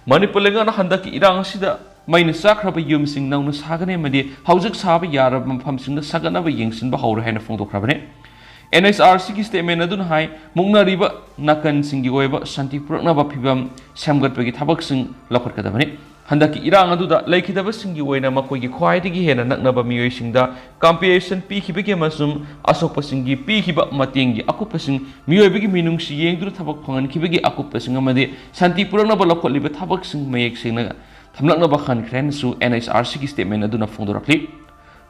ꯃꯅꯤꯄꯨꯔ ꯂꯩꯉꯥꯛꯅ ꯍꯟꯗꯛꯀꯤ ꯏꯔꯥꯡ ꯑꯁꯤꯗ ꯃꯩꯅ ꯆꯥꯛꯈ꯭ꯔꯕ ꯌꯨꯝꯁꯤꯡ ꯅꯧꯅ ꯁꯥꯒꯅꯤ ꯑꯃꯗꯤ ꯍꯧꯖꯤꯛ ꯁꯥꯕ ꯌꯥꯔꯕ ꯃꯐꯝꯁꯤꯡꯗ ꯁꯥꯒꯠꯅꯕ ꯌꯦꯡꯁꯤꯟꯕ ꯍꯧꯔꯦ ꯍꯥꯏꯅ ꯐꯣꯡꯗꯣꯛꯈ꯭ꯔꯕꯅꯤ꯫ NHRCꯒꯤ statement ꯑꯗꯨꯅ ꯍꯥꯏ, ꯃꯨꯛꯅꯔꯤꯕ ꯅꯥꯀꯟꯁꯤꯡꯒꯤ ꯑꯣꯏꯕ ꯁꯥꯟꯇꯤ ꯄꯨꯔꯛꯅꯕ ꯐꯤꯚꯝ ꯁꯦꯝꯒꯠꯄꯒꯤ ꯊꯕꯛꯁꯤꯡ ꯂꯧꯈꯠꯀꯗꯕꯅꯤ꯫ ꯍꯟꯗꯛꯀꯤ ꯏꯔꯥꯡ ꯑꯗꯨꯗ ꯂꯩꯈꯤꯗꯕꯁꯤꯡꯒꯤ ꯑꯣꯏꯅ ꯃꯈꯣꯏꯒꯤ ꯈ꯭ꯋꯥꯏꯗꯒꯤ ꯍꯦꯟꯅ ꯅꯛꯅꯕ ꯃꯤꯑꯣꯏꯁꯤꯡꯗ compensation ꯄꯤꯈꯤꯕꯒꯤ ꯑꯃꯁꯨꯡ ꯑꯁꯣꯛꯄꯁꯤꯡꯒꯤ ꯄꯤꯈꯤꯕ ꯃꯇꯦꯡꯒꯤ ꯑꯀꯨꯞꯄꯁꯤꯡ, ꯃꯤꯑꯣꯏꯕꯒꯤ ꯃꯤꯅꯨꯡꯁꯤ ꯌꯦꯡꯗꯨꯅ ꯊꯕꯛ ꯐꯪꯍꯟꯈꯤꯕꯒꯤ ꯑꯀꯨꯞꯄꯁꯤꯡ ꯑꯃꯗꯤ ꯁꯥꯟꯇꯤ ꯄꯨꯔꯛꯅꯕ ꯂꯧꯈꯠꯂꯤꯕ ꯊꯕꯛꯁꯤꯡ ꯃꯌꯦꯛ ꯁꯦꯡꯅ ꯊꯝꯂꯛꯅꯕ ꯈꯟꯈ꯭ꯔꯦ ꯍꯥꯏꯅꯁꯨ NHRCꯒꯤ statement ꯑꯗꯨꯅ ꯐꯣꯡꯗꯣꯔꯛꯂꯤ꯫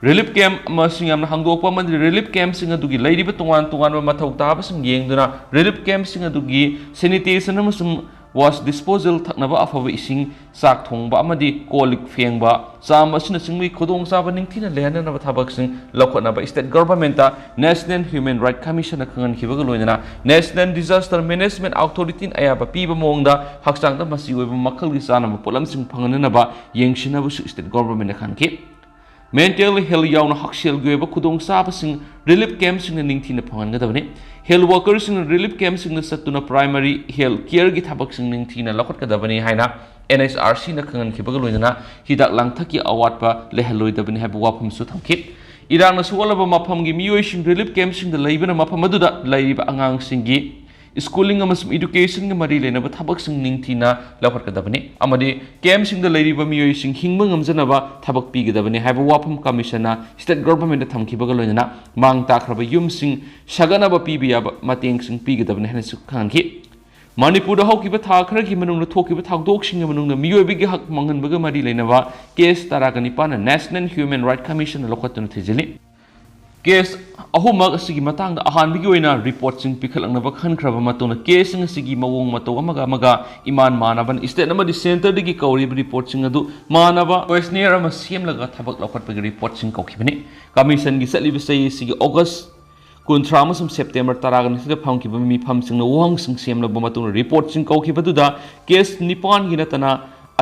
Relief camp ꯑꯃꯁꯨꯡ ꯌꯥꯝꯅ ꯍꯥꯡꯗꯣꯛꯄ ꯑꯃꯗꯤ relief campꯁꯤꯡ ꯑꯗꯨꯒꯤ ꯂꯩꯔꯤꯕ ꯇꯣꯉꯥꯟ ꯇꯣꯉꯥꯟꯕ ꯃꯊꯧ ꯇꯥꯕꯁꯤꯡ ꯌꯦꯡꯗꯨꯅ relief campꯁꯤꯡ ꯑꯗꯨꯒꯤ sanitation ꯑꯃꯁꯨꯡ waste disposal, ꯊꯛꯅꯕ ꯑꯐꯕ ꯏꯁꯤꯡ, ꯆꯥꯛ ꯊꯣꯡꯕ ꯑꯃꯗꯤ ꯀꯣꯜ ꯂꯤꯛ ꯐꯦꯡꯕ, ꯆꯥꯝꯕ ꯑꯁꯤꯅꯆꯤꯡꯕꯒꯤ ꯈꯨꯗꯣꯡꯆꯥꯕ ꯅꯤꯡꯊꯤꯅ ꯂꯩꯍꯟꯅꯅꯕ ꯊꯕꯛꯁꯤꯡ ꯂꯧꯈꯠꯅꯕ state governmentꯇ National Human Rights Commissionꯅ ꯈꯪꯍꯟꯈꯤꯕꯒ ꯂꯣꯏꯅꯅ National Disaster Management Authorityꯅ ꯑꯌꯥꯕ ꯄꯤꯕ ꯃꯑꯣꯡꯗ ꯍꯛꯆꯥꯡꯗ ꯃꯆꯤ ꯑꯣꯏꯕ ꯃꯈꯜꯒꯤ ꯆꯥꯅꯕ ꯄꯣꯠꯂꯝꯁꯤꯡ ꯐꯪꯍꯟꯅꯅꯕ ꯌꯦꯡꯁꯤꯟꯅꯕꯁꯨ state governmentꯅ ꯈꯪꯍꯟꯈꯤ꯫ Mental health ꯌꯥꯎꯅ ꯍꯛꯁꯦꯜꯒꯤ ꯑꯣꯏꯕ ꯈꯨꯗꯣꯡꯆꯥꯕꯁꯤꯡ relief campꯁꯤꯡꯅ ꯅꯤꯡꯊꯤꯅ ꯐꯪꯍꯟꯒꯗꯕꯅꯤ꯫ Health workerꯁꯤꯡꯅ relief campꯁꯤꯡꯗ ꯆꯠꯇꯨꯅ primary health careꯒꯤ ꯊꯕꯛꯁꯤꯡ ꯅꯤꯡꯊꯤꯅ ꯂꯧꯈꯠꯀꯗꯕꯅꯤ ꯍꯥꯏꯅ NHRCꯅ ꯈꯪꯍꯟꯈꯤꯕꯒ ꯂꯣꯏꯅꯅ ꯍꯤꯗꯥꯛ ꯂꯥꯡꯊꯛꯀꯤ ꯑꯋꯥꯠꯄ ꯂꯩꯍꯜꯂꯣꯏꯗꯕꯅꯤ ꯍꯥꯏꯕ ꯋꯥꯐꯝꯁꯨ ꯊꯝꯈꯤ꯫ ꯏꯔꯥꯡꯅ ꯁꯣꯛꯍꯜꯂꯕ ꯃꯐꯝꯒꯤ ꯃꯤꯑꯣꯏꯁꯤꯡ relief campꯁꯤꯡꯗ ꯂꯩꯕꯅ ꯃꯐꯝ ꯑꯗꯨꯗ ꯂꯩꯔꯤꯕ ꯑꯉꯥꯡꯁꯤꯡꯒꯤ schooling ꯑꯃꯁꯨꯡ educationꯒ ꯃꯔꯤ ꯂꯩꯅꯕ ꯊꯕꯛꯁꯤꯡ ꯅꯤꯡꯊꯤꯅ ꯂꯧꯈꯠꯀꯗꯕꯅꯤ ꯑꯃꯗꯤ campꯁꯤꯡꯗ ꯂꯩꯔꯤꯕ ꯃꯤꯑꯣꯏꯁꯤꯡ ꯍꯤꯡꯕ ꯉꯝꯖꯅꯕ ꯊꯕꯛ ꯄꯤꯒꯗꯕꯅꯤ ꯍꯥꯏꯕ ꯋꯥꯐꯝ commissionꯅ state governmentꯇ ꯊꯝꯈꯤꯕꯒ ꯂꯣꯏꯅꯅ ꯃꯥꯡ ꯇꯥꯛꯈ꯭ꯔꯕ ꯌꯨꯝꯁꯤꯡ ꯁꯥꯒꯠꯅꯕ ꯄꯤꯕ ꯌꯥꯕ ꯃꯇꯦꯡꯁꯤꯡ ꯄꯤꯒꯗꯕꯅꯤ ꯍꯥꯏꯅꯁꯨ ꯈꯪꯍꯟꯈꯤ꯫ ꯃꯅꯤꯄꯨꯔꯗ ꯍꯧꯈꯤꯕ ꯊꯥ ꯈꯔꯒꯤ ꯃꯅꯨꯡꯗ ꯊꯣꯛꯈꯤꯕ ꯊꯧꯗꯣꯛꯁꯤꯡꯒꯤ ꯃꯅꯨꯡꯗ ꯃꯤꯑꯣꯏꯕꯒꯤ ꯍꯛ ꯃꯥꯡꯍꯟꯕꯒ ꯃꯔꯤ ꯂꯩꯅꯕ case ꯇꯔꯥꯒ ꯅꯤꯄꯥꯟꯅ National Human Rights Commissionꯅ ꯂꯧꯈꯠꯇꯨꯅ ꯊꯤꯖꯤꯜꯂꯤ꯫ Case ꯑꯍꯨꯝꯃꯛ ꯑꯁꯤꯒꯤ ꯃꯇꯥꯡꯗ ꯑꯍꯥꯟꯕꯒꯤ ꯑꯣꯏꯅ reportꯁꯤꯡ ꯄꯤꯈꯠꯂꯛꯅꯕ ꯈꯟꯈ꯭ꯔꯕ ꯃꯇꯨꯡꯗ caseꯁꯤꯡ ꯑꯁꯤꯒꯤ ꯃꯑꯣꯡ ꯃꯇꯧ ꯑꯃꯒ ꯑꯃꯒ ꯏꯃꯥꯟ ꯃꯥꯟꯅꯕꯅ state ꯑꯃꯗꯤ centreꯗꯒꯤ ꯀꯧꯔꯤꯕ reportꯁꯤꯡ ꯑꯗꯨ ꯃꯥꯟꯅꯕ questionnaire ꯑꯃ ꯁꯦꯝꯂꯒ ꯊꯕꯛ ꯂꯧꯈꯠꯄꯒꯤ reportꯁꯤꯡ ꯀꯧꯈꯤꯕꯅꯤ꯫ Commissionꯒꯤ ꯆꯠꯂꯤꯕ ꯆꯍꯤ ꯑꯁꯤꯒꯤ August ꯀꯨꯟꯊ꯭ꯔꯥ ꯑꯃꯁꯨꯡ September ꯇꯔꯥꯒ ꯅꯤꯊꯣꯏꯗ ꯐꯪꯈꯤꯕ ꯃꯤꯐꯝꯁꯤꯡꯅ ꯋꯥꯍꯪꯁꯤꯡ ꯁꯦꯝꯂꯕ ꯃꯇꯨꯡꯗ reportꯁꯤꯡ ꯀꯧꯈꯤꯕꯗꯨꯗ case ꯅꯤꯄꯥꯟꯒꯤ ꯅꯠꯇꯅ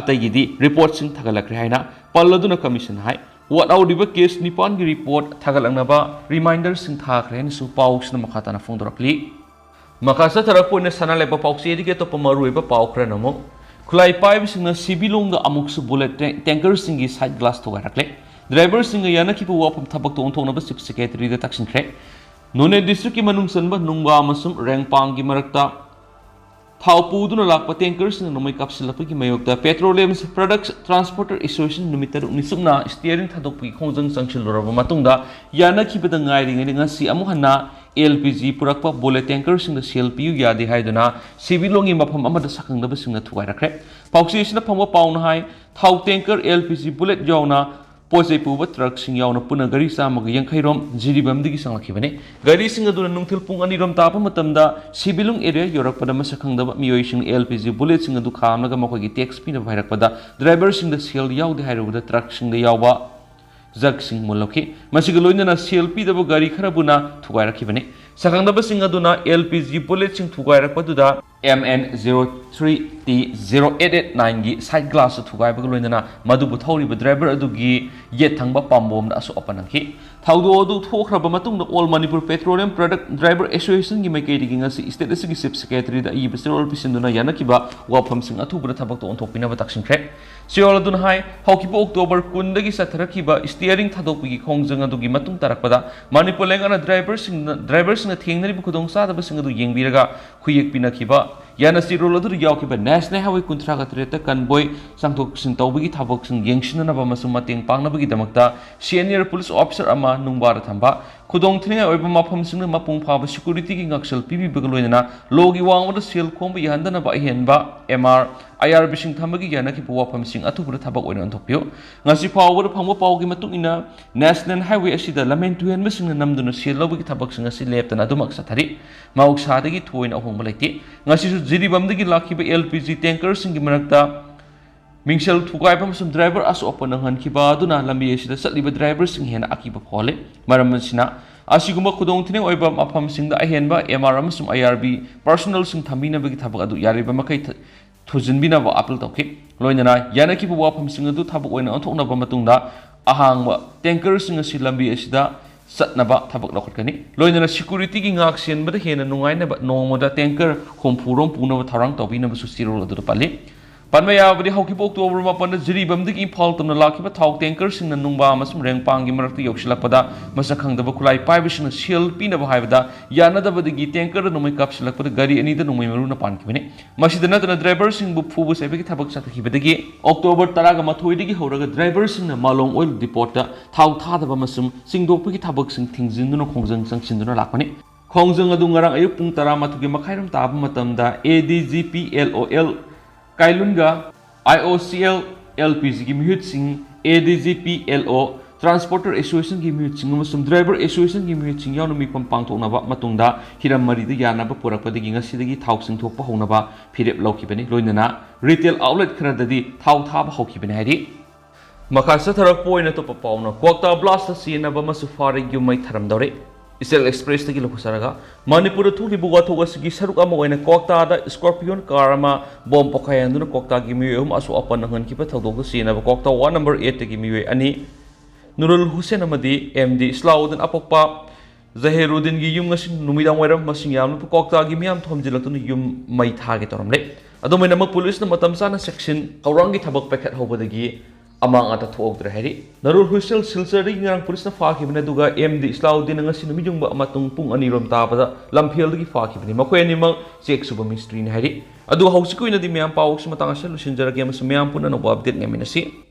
ꯑꯇꯩꯒꯤꯗꯤ reportꯁꯤꯡ ꯊꯥꯒꯠꯂꯛꯈ꯭ꯔꯦ ꯍꯥꯏꯅ ꯄꯜꯂꯗꯨꯅ commission ꯍꯥꯏ꯫ ꯋꯥꯠꯍꯧꯔꯤꯕ ꯀꯦꯁ ꯅꯤꯄꯥꯟꯒꯤ ꯔꯤꯄꯣꯔꯠ ꯊꯥꯒꯠꯂꯛꯅꯕ ꯔꯤꯃꯥꯏꯟꯗꯔꯁꯤꯡ ꯊꯥꯈ꯭ꯔꯦ ꯍꯥꯏꯅꯁꯨ ꯄꯥꯎꯁꯤꯅ ꯃꯈꯥ ꯇꯥꯅ ꯐꯣꯡꯗꯣꯔꯛꯂꯤ꯫ ꯃꯈꯥ ꯆꯠꯊꯔꯛꯄ ꯑꯣꯏꯅ ꯁꯅꯥ ꯂꯩꯕꯥꯛ ꯄꯥꯎꯆꯦꯗꯒꯤ ꯑꯇꯣꯞꯄ ꯃꯔꯨꯑꯣꯏꯕ ꯄꯥꯎ ꯈꯔꯅ ꯑꯃꯨꯛ, ꯈꯨꯠꯂꯥꯏ ꯄꯥꯏꯕꯁꯤꯡꯅ ꯁꯤꯕꯤꯂꯣꯡꯗ ꯑꯃꯨꯛꯁꯨ ꯕꯨꯂꯦꯠ ꯇꯦ-, ꯇꯦꯡꯀꯔꯁꯤꯡꯒꯤ ꯁꯥꯏꯠ ꯒ꯭ꯂꯥꯁ ꯊꯨꯒꯥꯏꯔꯛꯂꯦ꯫ ꯗ꯭ꯔꯥꯏꯚꯔꯁꯤꯡꯒ ꯌꯥꯅꯈꯤꯕ ꯋꯥꯐꯝ ꯊꯕꯛꯇ ꯑꯣꯟꯊꯣꯛꯅꯕ ꯆꯤꯐ ꯁꯦꯀ꯭ꯔꯦꯇꯔꯤꯗ ꯇꯛꯁꯤꯟꯈ꯭ꯔꯦ꯫ ꯅꯣꯅꯦ ꯗꯤꯁꯇ꯭ꯔꯤꯛꯀꯤ ꯃꯅꯨꯡ ꯆꯟꯕ ꯅꯨꯡꯕꯥ ꯑꯃꯁꯨꯡ ꯔꯦꯡꯄꯥꯡꯒꯤ ꯃꯔꯛꯇ ꯊꯥꯎ ꯄꯨꯗꯨꯅ ꯂꯥꯛꯄ ꯇꯦꯡꯀꯔꯁꯤꯡꯅ ꯅꯣꯡꯃꯩ ꯀꯥꯞꯁꯤꯜꯂꯛꯄꯒꯤ ꯃꯥꯌꯣꯛꯇ ꯄꯦꯇ꯭ꯔꯣꯂꯤꯌꯝ ꯄ꯭ꯔꯗꯛꯁ ꯇ꯭ꯔꯥꯟꯁꯄꯣꯔꯇꯔ ꯑꯦꯁꯣꯁꯤꯌꯦꯁꯟ ꯅꯨꯃꯤꯠ ꯇꯔꯨꯛꯅꯤ ꯆꯨꯞꯅ ꯁ꯭ꯇꯤꯌꯔꯤꯡ ꯊꯥꯗꯣꯛꯄꯒꯤ ꯈꯣꯡꯖꯪ ꯆꯪꯁꯤꯜꯂꯨꯔꯕ ꯃꯇꯨꯡꯗ, ꯌꯥꯅꯈꯤꯕꯗ ꯉꯥꯏꯔꯤꯉꯩꯗ ꯉꯁꯤ ꯑꯃꯨꯛ ꯍꯟꯅ ꯑꯦꯜ ꯄꯤ ꯖꯤ ꯄꯨꯔꯛꯄ ꯕꯨꯂꯦꯠ ꯇꯦꯡꯀꯔꯁꯤꯡꯗ ꯁꯦꯜ ꯄꯤꯌꯨ ꯌꯥꯗꯦ ꯍꯥꯏꯗꯨꯅ ꯁꯤꯕꯤꯂꯣꯡꯒꯤ ꯃꯐꯝ ꯑꯃꯗ ꯁꯛꯈꯪꯗꯕꯁꯤꯡꯅ ꯊꯨꯒꯥꯏꯔꯛꯈ꯭ꯔꯦ꯫ ꯄꯥꯎꯆꯦ ꯑꯁꯤꯅ ꯐꯪꯕ ꯄꯥꯎꯅ ꯍꯥꯏ, ꯊꯥꯎ tanker, L P G bullet ꯌꯥꯎꯅ ꯄꯣꯠ ꯆꯩ ꯄꯨꯕ ꯇ꯭ꯔꯛꯁꯤꯡ ꯌꯥꯎꯅ ꯄꯨꯟꯅ ꯒꯥꯔꯤ ꯆꯥꯝꯃꯒ ꯌꯥꯡꯈꯩ ꯔꯣꯝ ꯖꯤꯔꯤꯕꯥꯝꯗꯒꯤ ꯆꯪꯂꯛꯈꯤꯕꯅꯤ꯫ ꯒꯥꯔꯤꯁꯤꯡ ꯑꯗꯨꯅ ꯅꯨꯡꯊꯤꯜ ꯄꯨꯡ ꯑꯅꯤ ꯔꯣꯝ ꯇꯥꯕ ꯃꯇꯝꯗ ꯁꯤꯕꯤꯂꯨꯡ ꯑꯦꯔꯤꯌꯥ ꯌꯧꯔꯛꯄꯗ ꯃꯁꯛ ꯈꯪꯗꯕ ꯃꯤꯑꯣꯏꯁꯤꯡꯅ ꯑꯦꯜ ꯄꯤ ꯖꯤ ꯕꯨꯂꯦꯠꯁꯤꯡ ꯑꯗꯨ ꯈꯥꯝꯂꯒ ꯃꯈꯣꯏꯒꯤ ꯇꯦꯛꯁ ꯄꯤꯅꯕ ꯍꯥꯏꯔꯛꯄꯗ ꯗ꯭ꯔꯥꯏꯚꯔꯁꯤꯡꯗ ꯁꯦꯜ ꯌꯥꯎꯗꯦ ꯍꯥꯏꯔꯨꯕꯗ ꯇ꯭ꯔꯛꯁꯤꯡꯗ ꯌꯥꯎꯕ ꯖꯒꯁꯤꯡ ꯃꯨꯜꯂꯛꯈꯤ꯫ ꯃꯁꯤꯒ ꯂꯣꯏꯅꯅ ꯁꯦꯜ ꯄꯤꯗꯕ ꯒꯥꯔꯤ ꯈꯔꯕꯨꯅ ꯊꯨꯒꯥꯏꯔꯛꯈꯤꯕꯅꯤ꯫ ꯁꯛꯈꯪꯗꯕꯁꯤꯡ ꯑꯗꯨꯅ ꯑꯦꯜ ꯄꯤ ꯖꯤ ꯕꯨꯂꯦꯠꯁꯤꯡ ꯊꯨꯒꯥꯏꯔꯛꯄꯗꯨꯗ M N zero three T zero eight eight ꯅꯥꯏꯟꯒꯤ ꯁꯥꯏꯠ ꯒ꯭ꯂꯥꯁꯇ ꯊꯨꯒꯥꯏꯕꯒ ꯂꯣꯏꯅꯅ ꯃꯗꯨꯕꯨ ꯊꯧꯔꯤꯕ ꯗ꯭ꯔꯥꯏꯚꯔ ꯑꯗꯨꯒꯤ ꯌꯦꯠ ꯊꯪꯕ ꯄꯥꯝꯕꯣꯝꯗ ꯑꯁꯣꯛ ꯑꯄꯟ ꯅꯪꯈꯤ꯫ ꯊꯧꯗꯣꯛ ꯑꯗꯨ ꯊꯣꯛꯈ꯭ꯔꯕ ꯃꯇꯨꯡꯗ all Manipur petroleum product driver ꯑꯦꯁꯣꯁꯤꯌꯦꯁꯟꯒꯤ ꯃꯥꯏꯀꯩꯗꯒꯤ ꯉꯁꯤ ꯁ꯭ꯇꯦꯠ ꯑꯁꯤꯒꯤ ꯆꯤꯐ ꯁꯦꯀ꯭ꯔꯦꯇꯔꯤꯗ ꯑꯏꯕ ꯆꯦꯔꯣꯜ ꯄꯤꯁꯤꯟꯗꯨꯅ ꯌꯥꯅꯈꯤꯕ ꯋꯥꯐꯝꯁꯤꯡ ꯑꯊꯨꯕꯗ ꯊꯕꯛꯇ ꯑꯣꯟꯊꯣꯛꯄꯤꯅꯕ ꯇꯛꯁꯤꯟꯈ꯭ꯔꯦ꯫ ꯆꯦꯔꯣꯜ ꯑꯗꯨꯅ ꯍꯥꯏ, ꯍꯧꯈꯤꯕ ꯑꯣꯛꯇꯣꯕꯔ ꯀꯨꯟꯗꯒꯤ ꯆꯠꯊꯔꯛꯈꯤꯕ ꯁ꯭ꯇꯤꯌꯔꯤꯡ ꯊꯥꯗꯣꯛꯄꯒꯤ ꯈꯣꯡꯖꯪ ꯑꯗꯨꯒꯤ ꯃꯇꯨꯡ ꯇꯥꯔꯛꯄꯗ ꯃꯅꯤꯄꯨꯔ ꯂꯩꯉꯥꯛꯅ ꯗ꯭ꯔꯥꯏꯚꯔꯁꯤꯡꯅ, ꯗ꯭ꯔꯥꯏꯚꯔꯁꯤꯡꯅ ꯊꯦꯡꯅꯔꯤꯕ ꯈꯨꯗꯣꯡꯆꯥꯗꯕꯁꯤꯡ ꯑꯗꯨ ꯌꯦꯡꯕꯤꯔꯒ ꯈꯨꯌꯦꯛ ꯄꯤꯅꯈꯤꯕ, ꯌꯥꯅ ꯆꯦꯔꯣꯜ ꯑꯗꯨꯗ ꯌꯥꯎꯈꯤꯕ ꯅꯦꯁꯅꯦꯜ ꯍꯥꯏꯋꯦ ꯀꯨꯟꯊ꯭ꯔꯥꯒ ꯇꯔꯦꯠꯇ ꯀꯟꯕꯣꯏ ꯆꯪꯊꯣꯛ ꯆꯪꯁꯤꯟ ꯇꯧꯕꯒꯤ ꯊꯕꯛꯁꯤꯡ ꯌꯦꯡꯁꯤꯟꯅꯅꯕ ꯑꯃꯁꯨꯡ ꯃꯇꯦꯡ ꯄꯥꯡꯅꯕꯒꯤꯗꯃꯛꯇ ꯁꯦꯅꯤꯌꯔ ꯄꯨꯂꯤꯁ ꯑꯣꯐꯤꯁꯥꯔ ꯑꯃ ꯅꯨꯡꯕꯥꯗ ꯊꯝꯕ, ꯈꯨꯗꯣꯡꯊꯤꯅꯤꯡꯉꯥꯏ ꯑꯣꯏꯕ ꯃꯐꯝꯁꯤꯡꯗ ꯃꯄꯨꯡ ꯐꯥꯕ ꯁꯦꯀ꯭ꯌꯨꯔꯤꯇꯤꯒꯤ ꯉꯥꯛꯁꯦꯜ ꯄꯤꯕꯤꯕꯒ ꯂꯣꯏꯅꯅ ꯂꯣꯒꯤ ꯋꯥꯡꯃꯗ ꯁꯦꯜ ꯈꯣꯝꯕ ꯌꯥꯍꯟꯗꯅꯕ ꯑꯍꯦꯟꯕ ꯑꯦꯝ ꯑꯥꯔ, ꯑꯥꯏ ꯑꯥꯔ ꯕꯤꯁꯤꯡ ꯊꯝꯕꯒꯤ ꯌꯥꯅꯈꯤꯕ ꯋꯥꯐꯝꯁꯤꯡ ꯑꯊꯨꯕꯗ ꯊꯕꯛ ꯑꯣꯏꯅ ꯑꯣꯟꯊꯣꯛꯄꯤꯌꯨ꯫ ꯉꯁꯤ ꯐꯥꯎꯕꯗ ꯐꯪꯕ ꯄꯥꯎꯒꯤ ꯃꯇꯨꯡ ꯏꯟꯅ, ꯅꯦꯁꯅꯦꯜ ꯍꯥꯏꯋꯦ ꯑꯁꯤꯗ ꯂꯝꯍꯦꯟ ꯇꯨꯍꯦꯟꯕꯁꯤꯡꯅ ꯅꯝꯗꯨꯅ ꯁꯦꯜ ꯂꯧꯕꯒꯤ ꯊꯕꯛꯁꯤꯡ ꯑꯁꯤ ꯂꯦꯞꯇꯅ ꯑꯗꯨꯃꯛ ꯆꯠꯊꯔꯤ꯫ ꯃꯍꯧꯁꯥꯗꯒꯤ ꯊꯣꯏꯅ ꯑꯍꯣꯡꯕ ꯂꯩꯇꯦ꯫ ꯉꯁꯤꯁꯨ ꯖꯤꯔꯤꯕꯥꯝꯗꯒꯤ ꯂꯥꯛꯈꯤꯕ ꯑꯦꯜ ꯄꯤ ꯖꯤ ꯇꯦꯡꯀꯔꯁꯤꯡꯒꯤ ꯃꯔꯛꯇ ꯃꯤꯡꯁꯦꯜ ꯊꯨꯒꯥꯏꯕ ꯑꯃꯁꯨꯡ ꯗ꯭ꯔꯥꯏꯚꯔ ꯑꯁꯣꯛ ꯑꯄꯟ ꯅꯪꯍꯟꯈꯤꯕ ꯑꯗꯨꯅ ꯂꯝꯕꯤ ꯑꯁꯤꯗ ꯆꯠꯂꯤꯕ ꯗ꯭ꯔꯥꯏꯚꯔꯁꯤꯡ ꯍꯦꯟꯅ ꯑꯀꯤꯕ ꯐꯥꯎꯍꯜꯂꯤ꯫ ꯃꯔꯝ ꯑꯁꯤꯅ, ꯑꯁꯤꯒꯨꯝꯕ ꯈꯨꯗꯣꯡꯊꯤꯅꯤꯡꯉꯥꯏ ꯑꯣꯏꯕ ꯃꯐꯝꯁꯤꯡꯗ ꯑꯍꯦꯟꯕ ꯑꯦꯝ ꯑꯥꯔ ꯑꯃꯁꯨꯡ ꯑꯥꯏ ꯑꯥꯔ ꯕꯤ ꯄꯔꯁꯣꯅꯦꯜꯁꯤꯡ ꯊꯝꯕꯤꯅꯕꯒꯤ ꯊꯕꯛ ꯑꯗꯨ ꯌꯥꯔꯤꯕ ꯃꯈꯩ ꯊ-, ꯊꯨꯖꯤꯟꯕꯤꯅꯕ ꯑꯥꯄꯤꯜ ꯇꯧꯈꯤ꯫ ꯂꯣꯏꯅꯅ ꯌꯥꯅꯈꯤꯕ ꯋꯥꯐꯝꯁꯤꯡ ꯑꯗꯨ ꯊꯕꯛ ꯑꯣꯏꯅ ꯑꯣꯟꯊꯣꯛꯅꯕ ꯃꯇꯨꯡꯗ ꯑꯍꯥꯡꯕ tankerꯁꯤꯡ ꯑꯁꯤ ꯂꯝꯕꯤ ꯑꯁꯤꯗ ꯆꯠꯅꯕ ꯊꯕꯛ ꯂꯧꯈꯠꯀꯅꯤ꯫ ꯂꯣꯏꯅꯅ securityꯒꯤ ꯉꯥꯛ ꯁꯦꯟꯕꯗ ꯍꯦꯟꯅ ꯅꯨꯡꯉꯥꯏꯅꯕ ꯅꯣꯡꯃꯗ tanker ꯍꯨꯝꯐꯨ ꯔꯣꯝ ꯄꯨꯅꯕ ꯊꯧꯔꯥꯡ ꯇꯧꯕꯤꯅꯕꯁꯨ ꯆꯦꯔꯣꯜ ꯑꯗꯨꯗ ꯄꯜꯂꯤ꯫ ꯄꯟꯕ ꯌꯥꯕꯗꯤ, ꯍꯧꯈꯤꯕ October ꯃꯥꯄꯟꯗ ꯖꯤꯔꯤꯕꯥꯝꯗꯒꯤ ꯏꯝꯐꯥꯜ ꯇꯝꯅ ꯂꯥꯛꯈꯤꯕ ꯊꯥꯎ tankerꯁꯤꯡꯅ ꯅꯨꯡꯕꯥ ꯑꯃꯁꯨꯡ ꯔꯦꯡꯄꯥꯡꯒꯤ ꯃꯔꯛꯇ ꯌꯧꯁꯤꯜꯂꯛꯄꯗ ꯃꯁꯛ ꯈꯪꯗꯕ ꯈꯨꯠꯂꯥꯏ ꯄꯥꯏꯕꯁꯤꯡꯅ ꯁꯦꯜ ꯄꯤꯅꯕ ꯍꯥꯏꯕꯗ ꯌꯥꯅꯗꯕꯗꯒꯤ tankerꯗ ꯅꯣꯡꯃꯩ ꯀꯥꯞꯁꯤꯜꯂꯛꯄꯗ ꯒꯥꯔꯤ ꯑꯅꯤꯗ ꯅꯣꯡꯃꯩ ꯃꯔꯨꯅ ꯄꯥꯟꯈꯤꯕꯅꯤ꯫ ꯃꯁꯤꯗ ꯅꯠꯇꯅ driverꯁꯤꯡꯕꯨ ꯐꯨꯕ ꯆꯩꯕꯒꯤ ꯊꯕꯛ ꯆꯠꯊꯈꯤꯕꯗꯒꯤ October ꯇꯔꯥꯒ ꯃꯥꯊꯣꯏꯗꯒꯤ ꯍꯧꯔꯒ driverꯁꯤꯡꯅ ꯃꯥꯂꯣꯝ oil depotꯇ ꯊꯥꯎ ꯊꯥꯗꯕ ꯑꯃꯁꯨꯡ ꯆꯤꯡꯗꯣꯛꯄꯒꯤ ꯊꯕꯛꯁꯤꯡ ꯊꯤꯡꯖꯤꯟꯗꯨꯅ ꯈꯣꯡꯖꯪ ꯆꯪꯁꯤꯟꯗꯨꯅ ꯂꯥꯛꯄꯅꯤ꯫ ꯈꯣꯡꯖꯪ ꯑꯗꯨ ꯉꯔꯥꯡ ꯑꯌꯨꯛ ꯄꯨꯡ ꯇꯔꯥꯃꯥꯊꯣꯏꯒꯤ ꯃꯈꯥꯏꯔꯣꯝ ꯇꯥꯕ ꯃꯇꯝꯗ ADGPLOL ꯀꯥꯏꯂꯨꯟꯒ IOCL LPGꯒꯤ ꯃꯤꯍꯨꯠꯁꯤꯡ, ADGPLO Transporter Associationꯒꯤ ꯃꯤꯍꯨꯠꯁꯤꯡ ꯑꯃꯁꯨꯡ Driver Associationꯒꯤ ꯃꯤꯍꯨꯠꯁꯤꯡ ꯌꯥꯎꯅ ꯃꯤꯐꯝ ꯄꯥꯡꯊꯣꯛꯅꯕ ꯃꯇꯨꯡꯗ ꯍꯤꯔꯝ ꯃꯔꯤꯗ ꯌꯥꯅꯕ ꯄꯨꯔꯛꯄꯗꯒꯤ ꯉꯁꯤꯗꯒꯤ ꯊꯥꯎ ꯆꯤꯡꯊꯣꯛꯄ ꯍꯧꯅꯕ ꯐꯤꯔꯦꯞ ꯂꯧꯈꯤꯕꯅꯤ꯫ ꯂꯣꯏꯅꯅ retail outlet ꯈꯔꯗꯗꯤ ꯊꯥꯎ ꯊꯥꯕ ꯍꯧꯈꯤꯕꯅꯤ ꯍꯥꯏꯔꯤ꯫ ꯃꯈꯥ ꯆꯠꯊꯔꯛꯄ ꯑꯣꯏꯅ ꯑꯇꯣꯞꯄ ꯄꯥꯎꯅ ꯀ꯭ꯋꯥꯛꯇꯥ blastꯇ ꯆꯦꯟꯅꯕ ꯑꯃꯁꯨ ꯐꯥꯔꯦ ꯌꯨꯝ ꯃꯩ ꯊꯥꯔꯝꯗꯧꯔꯦ꯫ Eastern Expressꯇꯒꯤ ꯂꯧꯈꯠꯆꯔꯒ ꯃꯅꯤꯄꯨꯔꯗ ꯊꯣꯛꯂꯤꯕ ꯋꯥꯊꯣꯛ ꯑꯁꯤꯒꯤ ꯁꯔꯨꯛ ꯑꯃ ꯑꯣꯏꯅ ꯀ꯭ꯋꯥꯛꯇꯥꯗ Scorpion car ꯑꯃ bomb ꯄꯣꯈꯥꯏꯍꯟꯗꯨꯅ ꯀ꯭ꯋꯥꯛꯇꯥꯒꯤ ꯃꯤꯑꯣꯏ ꯑꯍꯨꯝ ꯑꯁꯣꯛ ꯑꯄꯟ ꯅꯪꯍꯟꯈꯤꯕ ꯊꯧꯗꯣꯛꯇ ꯆꯦꯟꯅꯕ ꯀ꯭ꯋꯥꯛꯇꯥ ward number eightꯇꯒꯤ ꯃꯤꯑꯣꯏ ꯑꯅꯤ, ꯅꯨꯔꯨꯜ ꯍꯨꯁꯦꯟ ꯑꯃꯗꯤ MD ꯏꯁꯂꯥꯎꯗꯤꯟ ꯑꯄꯣꯛꯄ ꯖꯍꯦꯔꯨꯗꯤꯟꯒꯤ ꯌꯨꯝ ꯉꯁꯤ ꯅꯨꯃꯤꯗꯥꯡ ꯋꯥꯏꯔꯝ ꯃꯁꯤꯡ ꯌꯥꯝꯂꯕ ꯀ꯭ꯋꯥꯛꯇꯥꯒꯤ ꯃꯤꯌꯥꯝ ꯊꯣꯝꯖꯤꯜꯂꯛꯇꯨꯅ ꯌꯨꯝ ꯃꯩ ꯊꯥꯒꯦ ꯇꯧꯔꯝꯂꯦ꯫ ꯑꯗꯨꯃꯥꯏꯅꯃꯛ ꯄꯨꯂꯤꯁꯅ ꯃꯇꯝ ꯆꯥꯅ ꯆꯦꯛꯁꯤꯟ ꯊꯧꯔꯥꯡꯒꯤ ꯊꯕꯛ ꯄꯥꯏꯈꯠꯍꯧꯕꯗꯒꯤ ꯑꯃꯥꯡ ꯑꯇꯥ ꯊꯣꯛꯍꯧꯗ꯭ꯔꯦ ꯍꯥꯏꯔꯤ꯫ ꯅꯔꯨꯜ ꯍꯨꯁꯦꯟ ꯁꯤꯜꯆꯔꯗꯒꯤ ꯉꯔꯥꯡ ꯄꯨꯂꯤꯁꯅ ꯐꯥꯈꯤꯕꯅꯤ, ꯑꯗꯨꯒ MD ꯏꯁꯂꯥꯎꯗꯤꯟꯅ ꯉꯁꯤ ꯅꯨꯃꯤꯠ ꯌꯨꯡꯕ ꯃꯇꯨꯡ ꯄꯨꯡ ꯑꯅꯤꯔꯣꯝ ꯇꯥꯕꯗ ꯂꯝꯐꯦꯜꯗꯒꯤ ꯐꯥꯈꯤꯕꯅꯤ꯫ ꯃꯈꯣꯏ ꯑꯅꯤꯃꯛ ꯆꯦꯛ ꯁꯨꯕ ꯃꯤꯁꯇ꯭ꯔꯤꯅꯤ ꯍꯥꯏꯔꯤ꯫ ꯑꯗꯨꯒ ꯍꯧꯖꯤꯛꯀꯤ ꯑꯣꯏꯅꯗꯤ ꯃꯌꯥꯝ ꯄꯥꯎꯁꯤ ꯃꯇꯥꯡ ꯑꯁꯤꯗ ꯂꯣꯏꯁꯤꯟꯖꯔꯒꯦ ꯑꯃꯁꯨꯡ ꯃꯌꯥꯝ ꯄꯨꯟꯅ ꯑꯅꯧꯕ update ꯉꯥꯏꯃꯤꯟꯅꯁꯤ꯫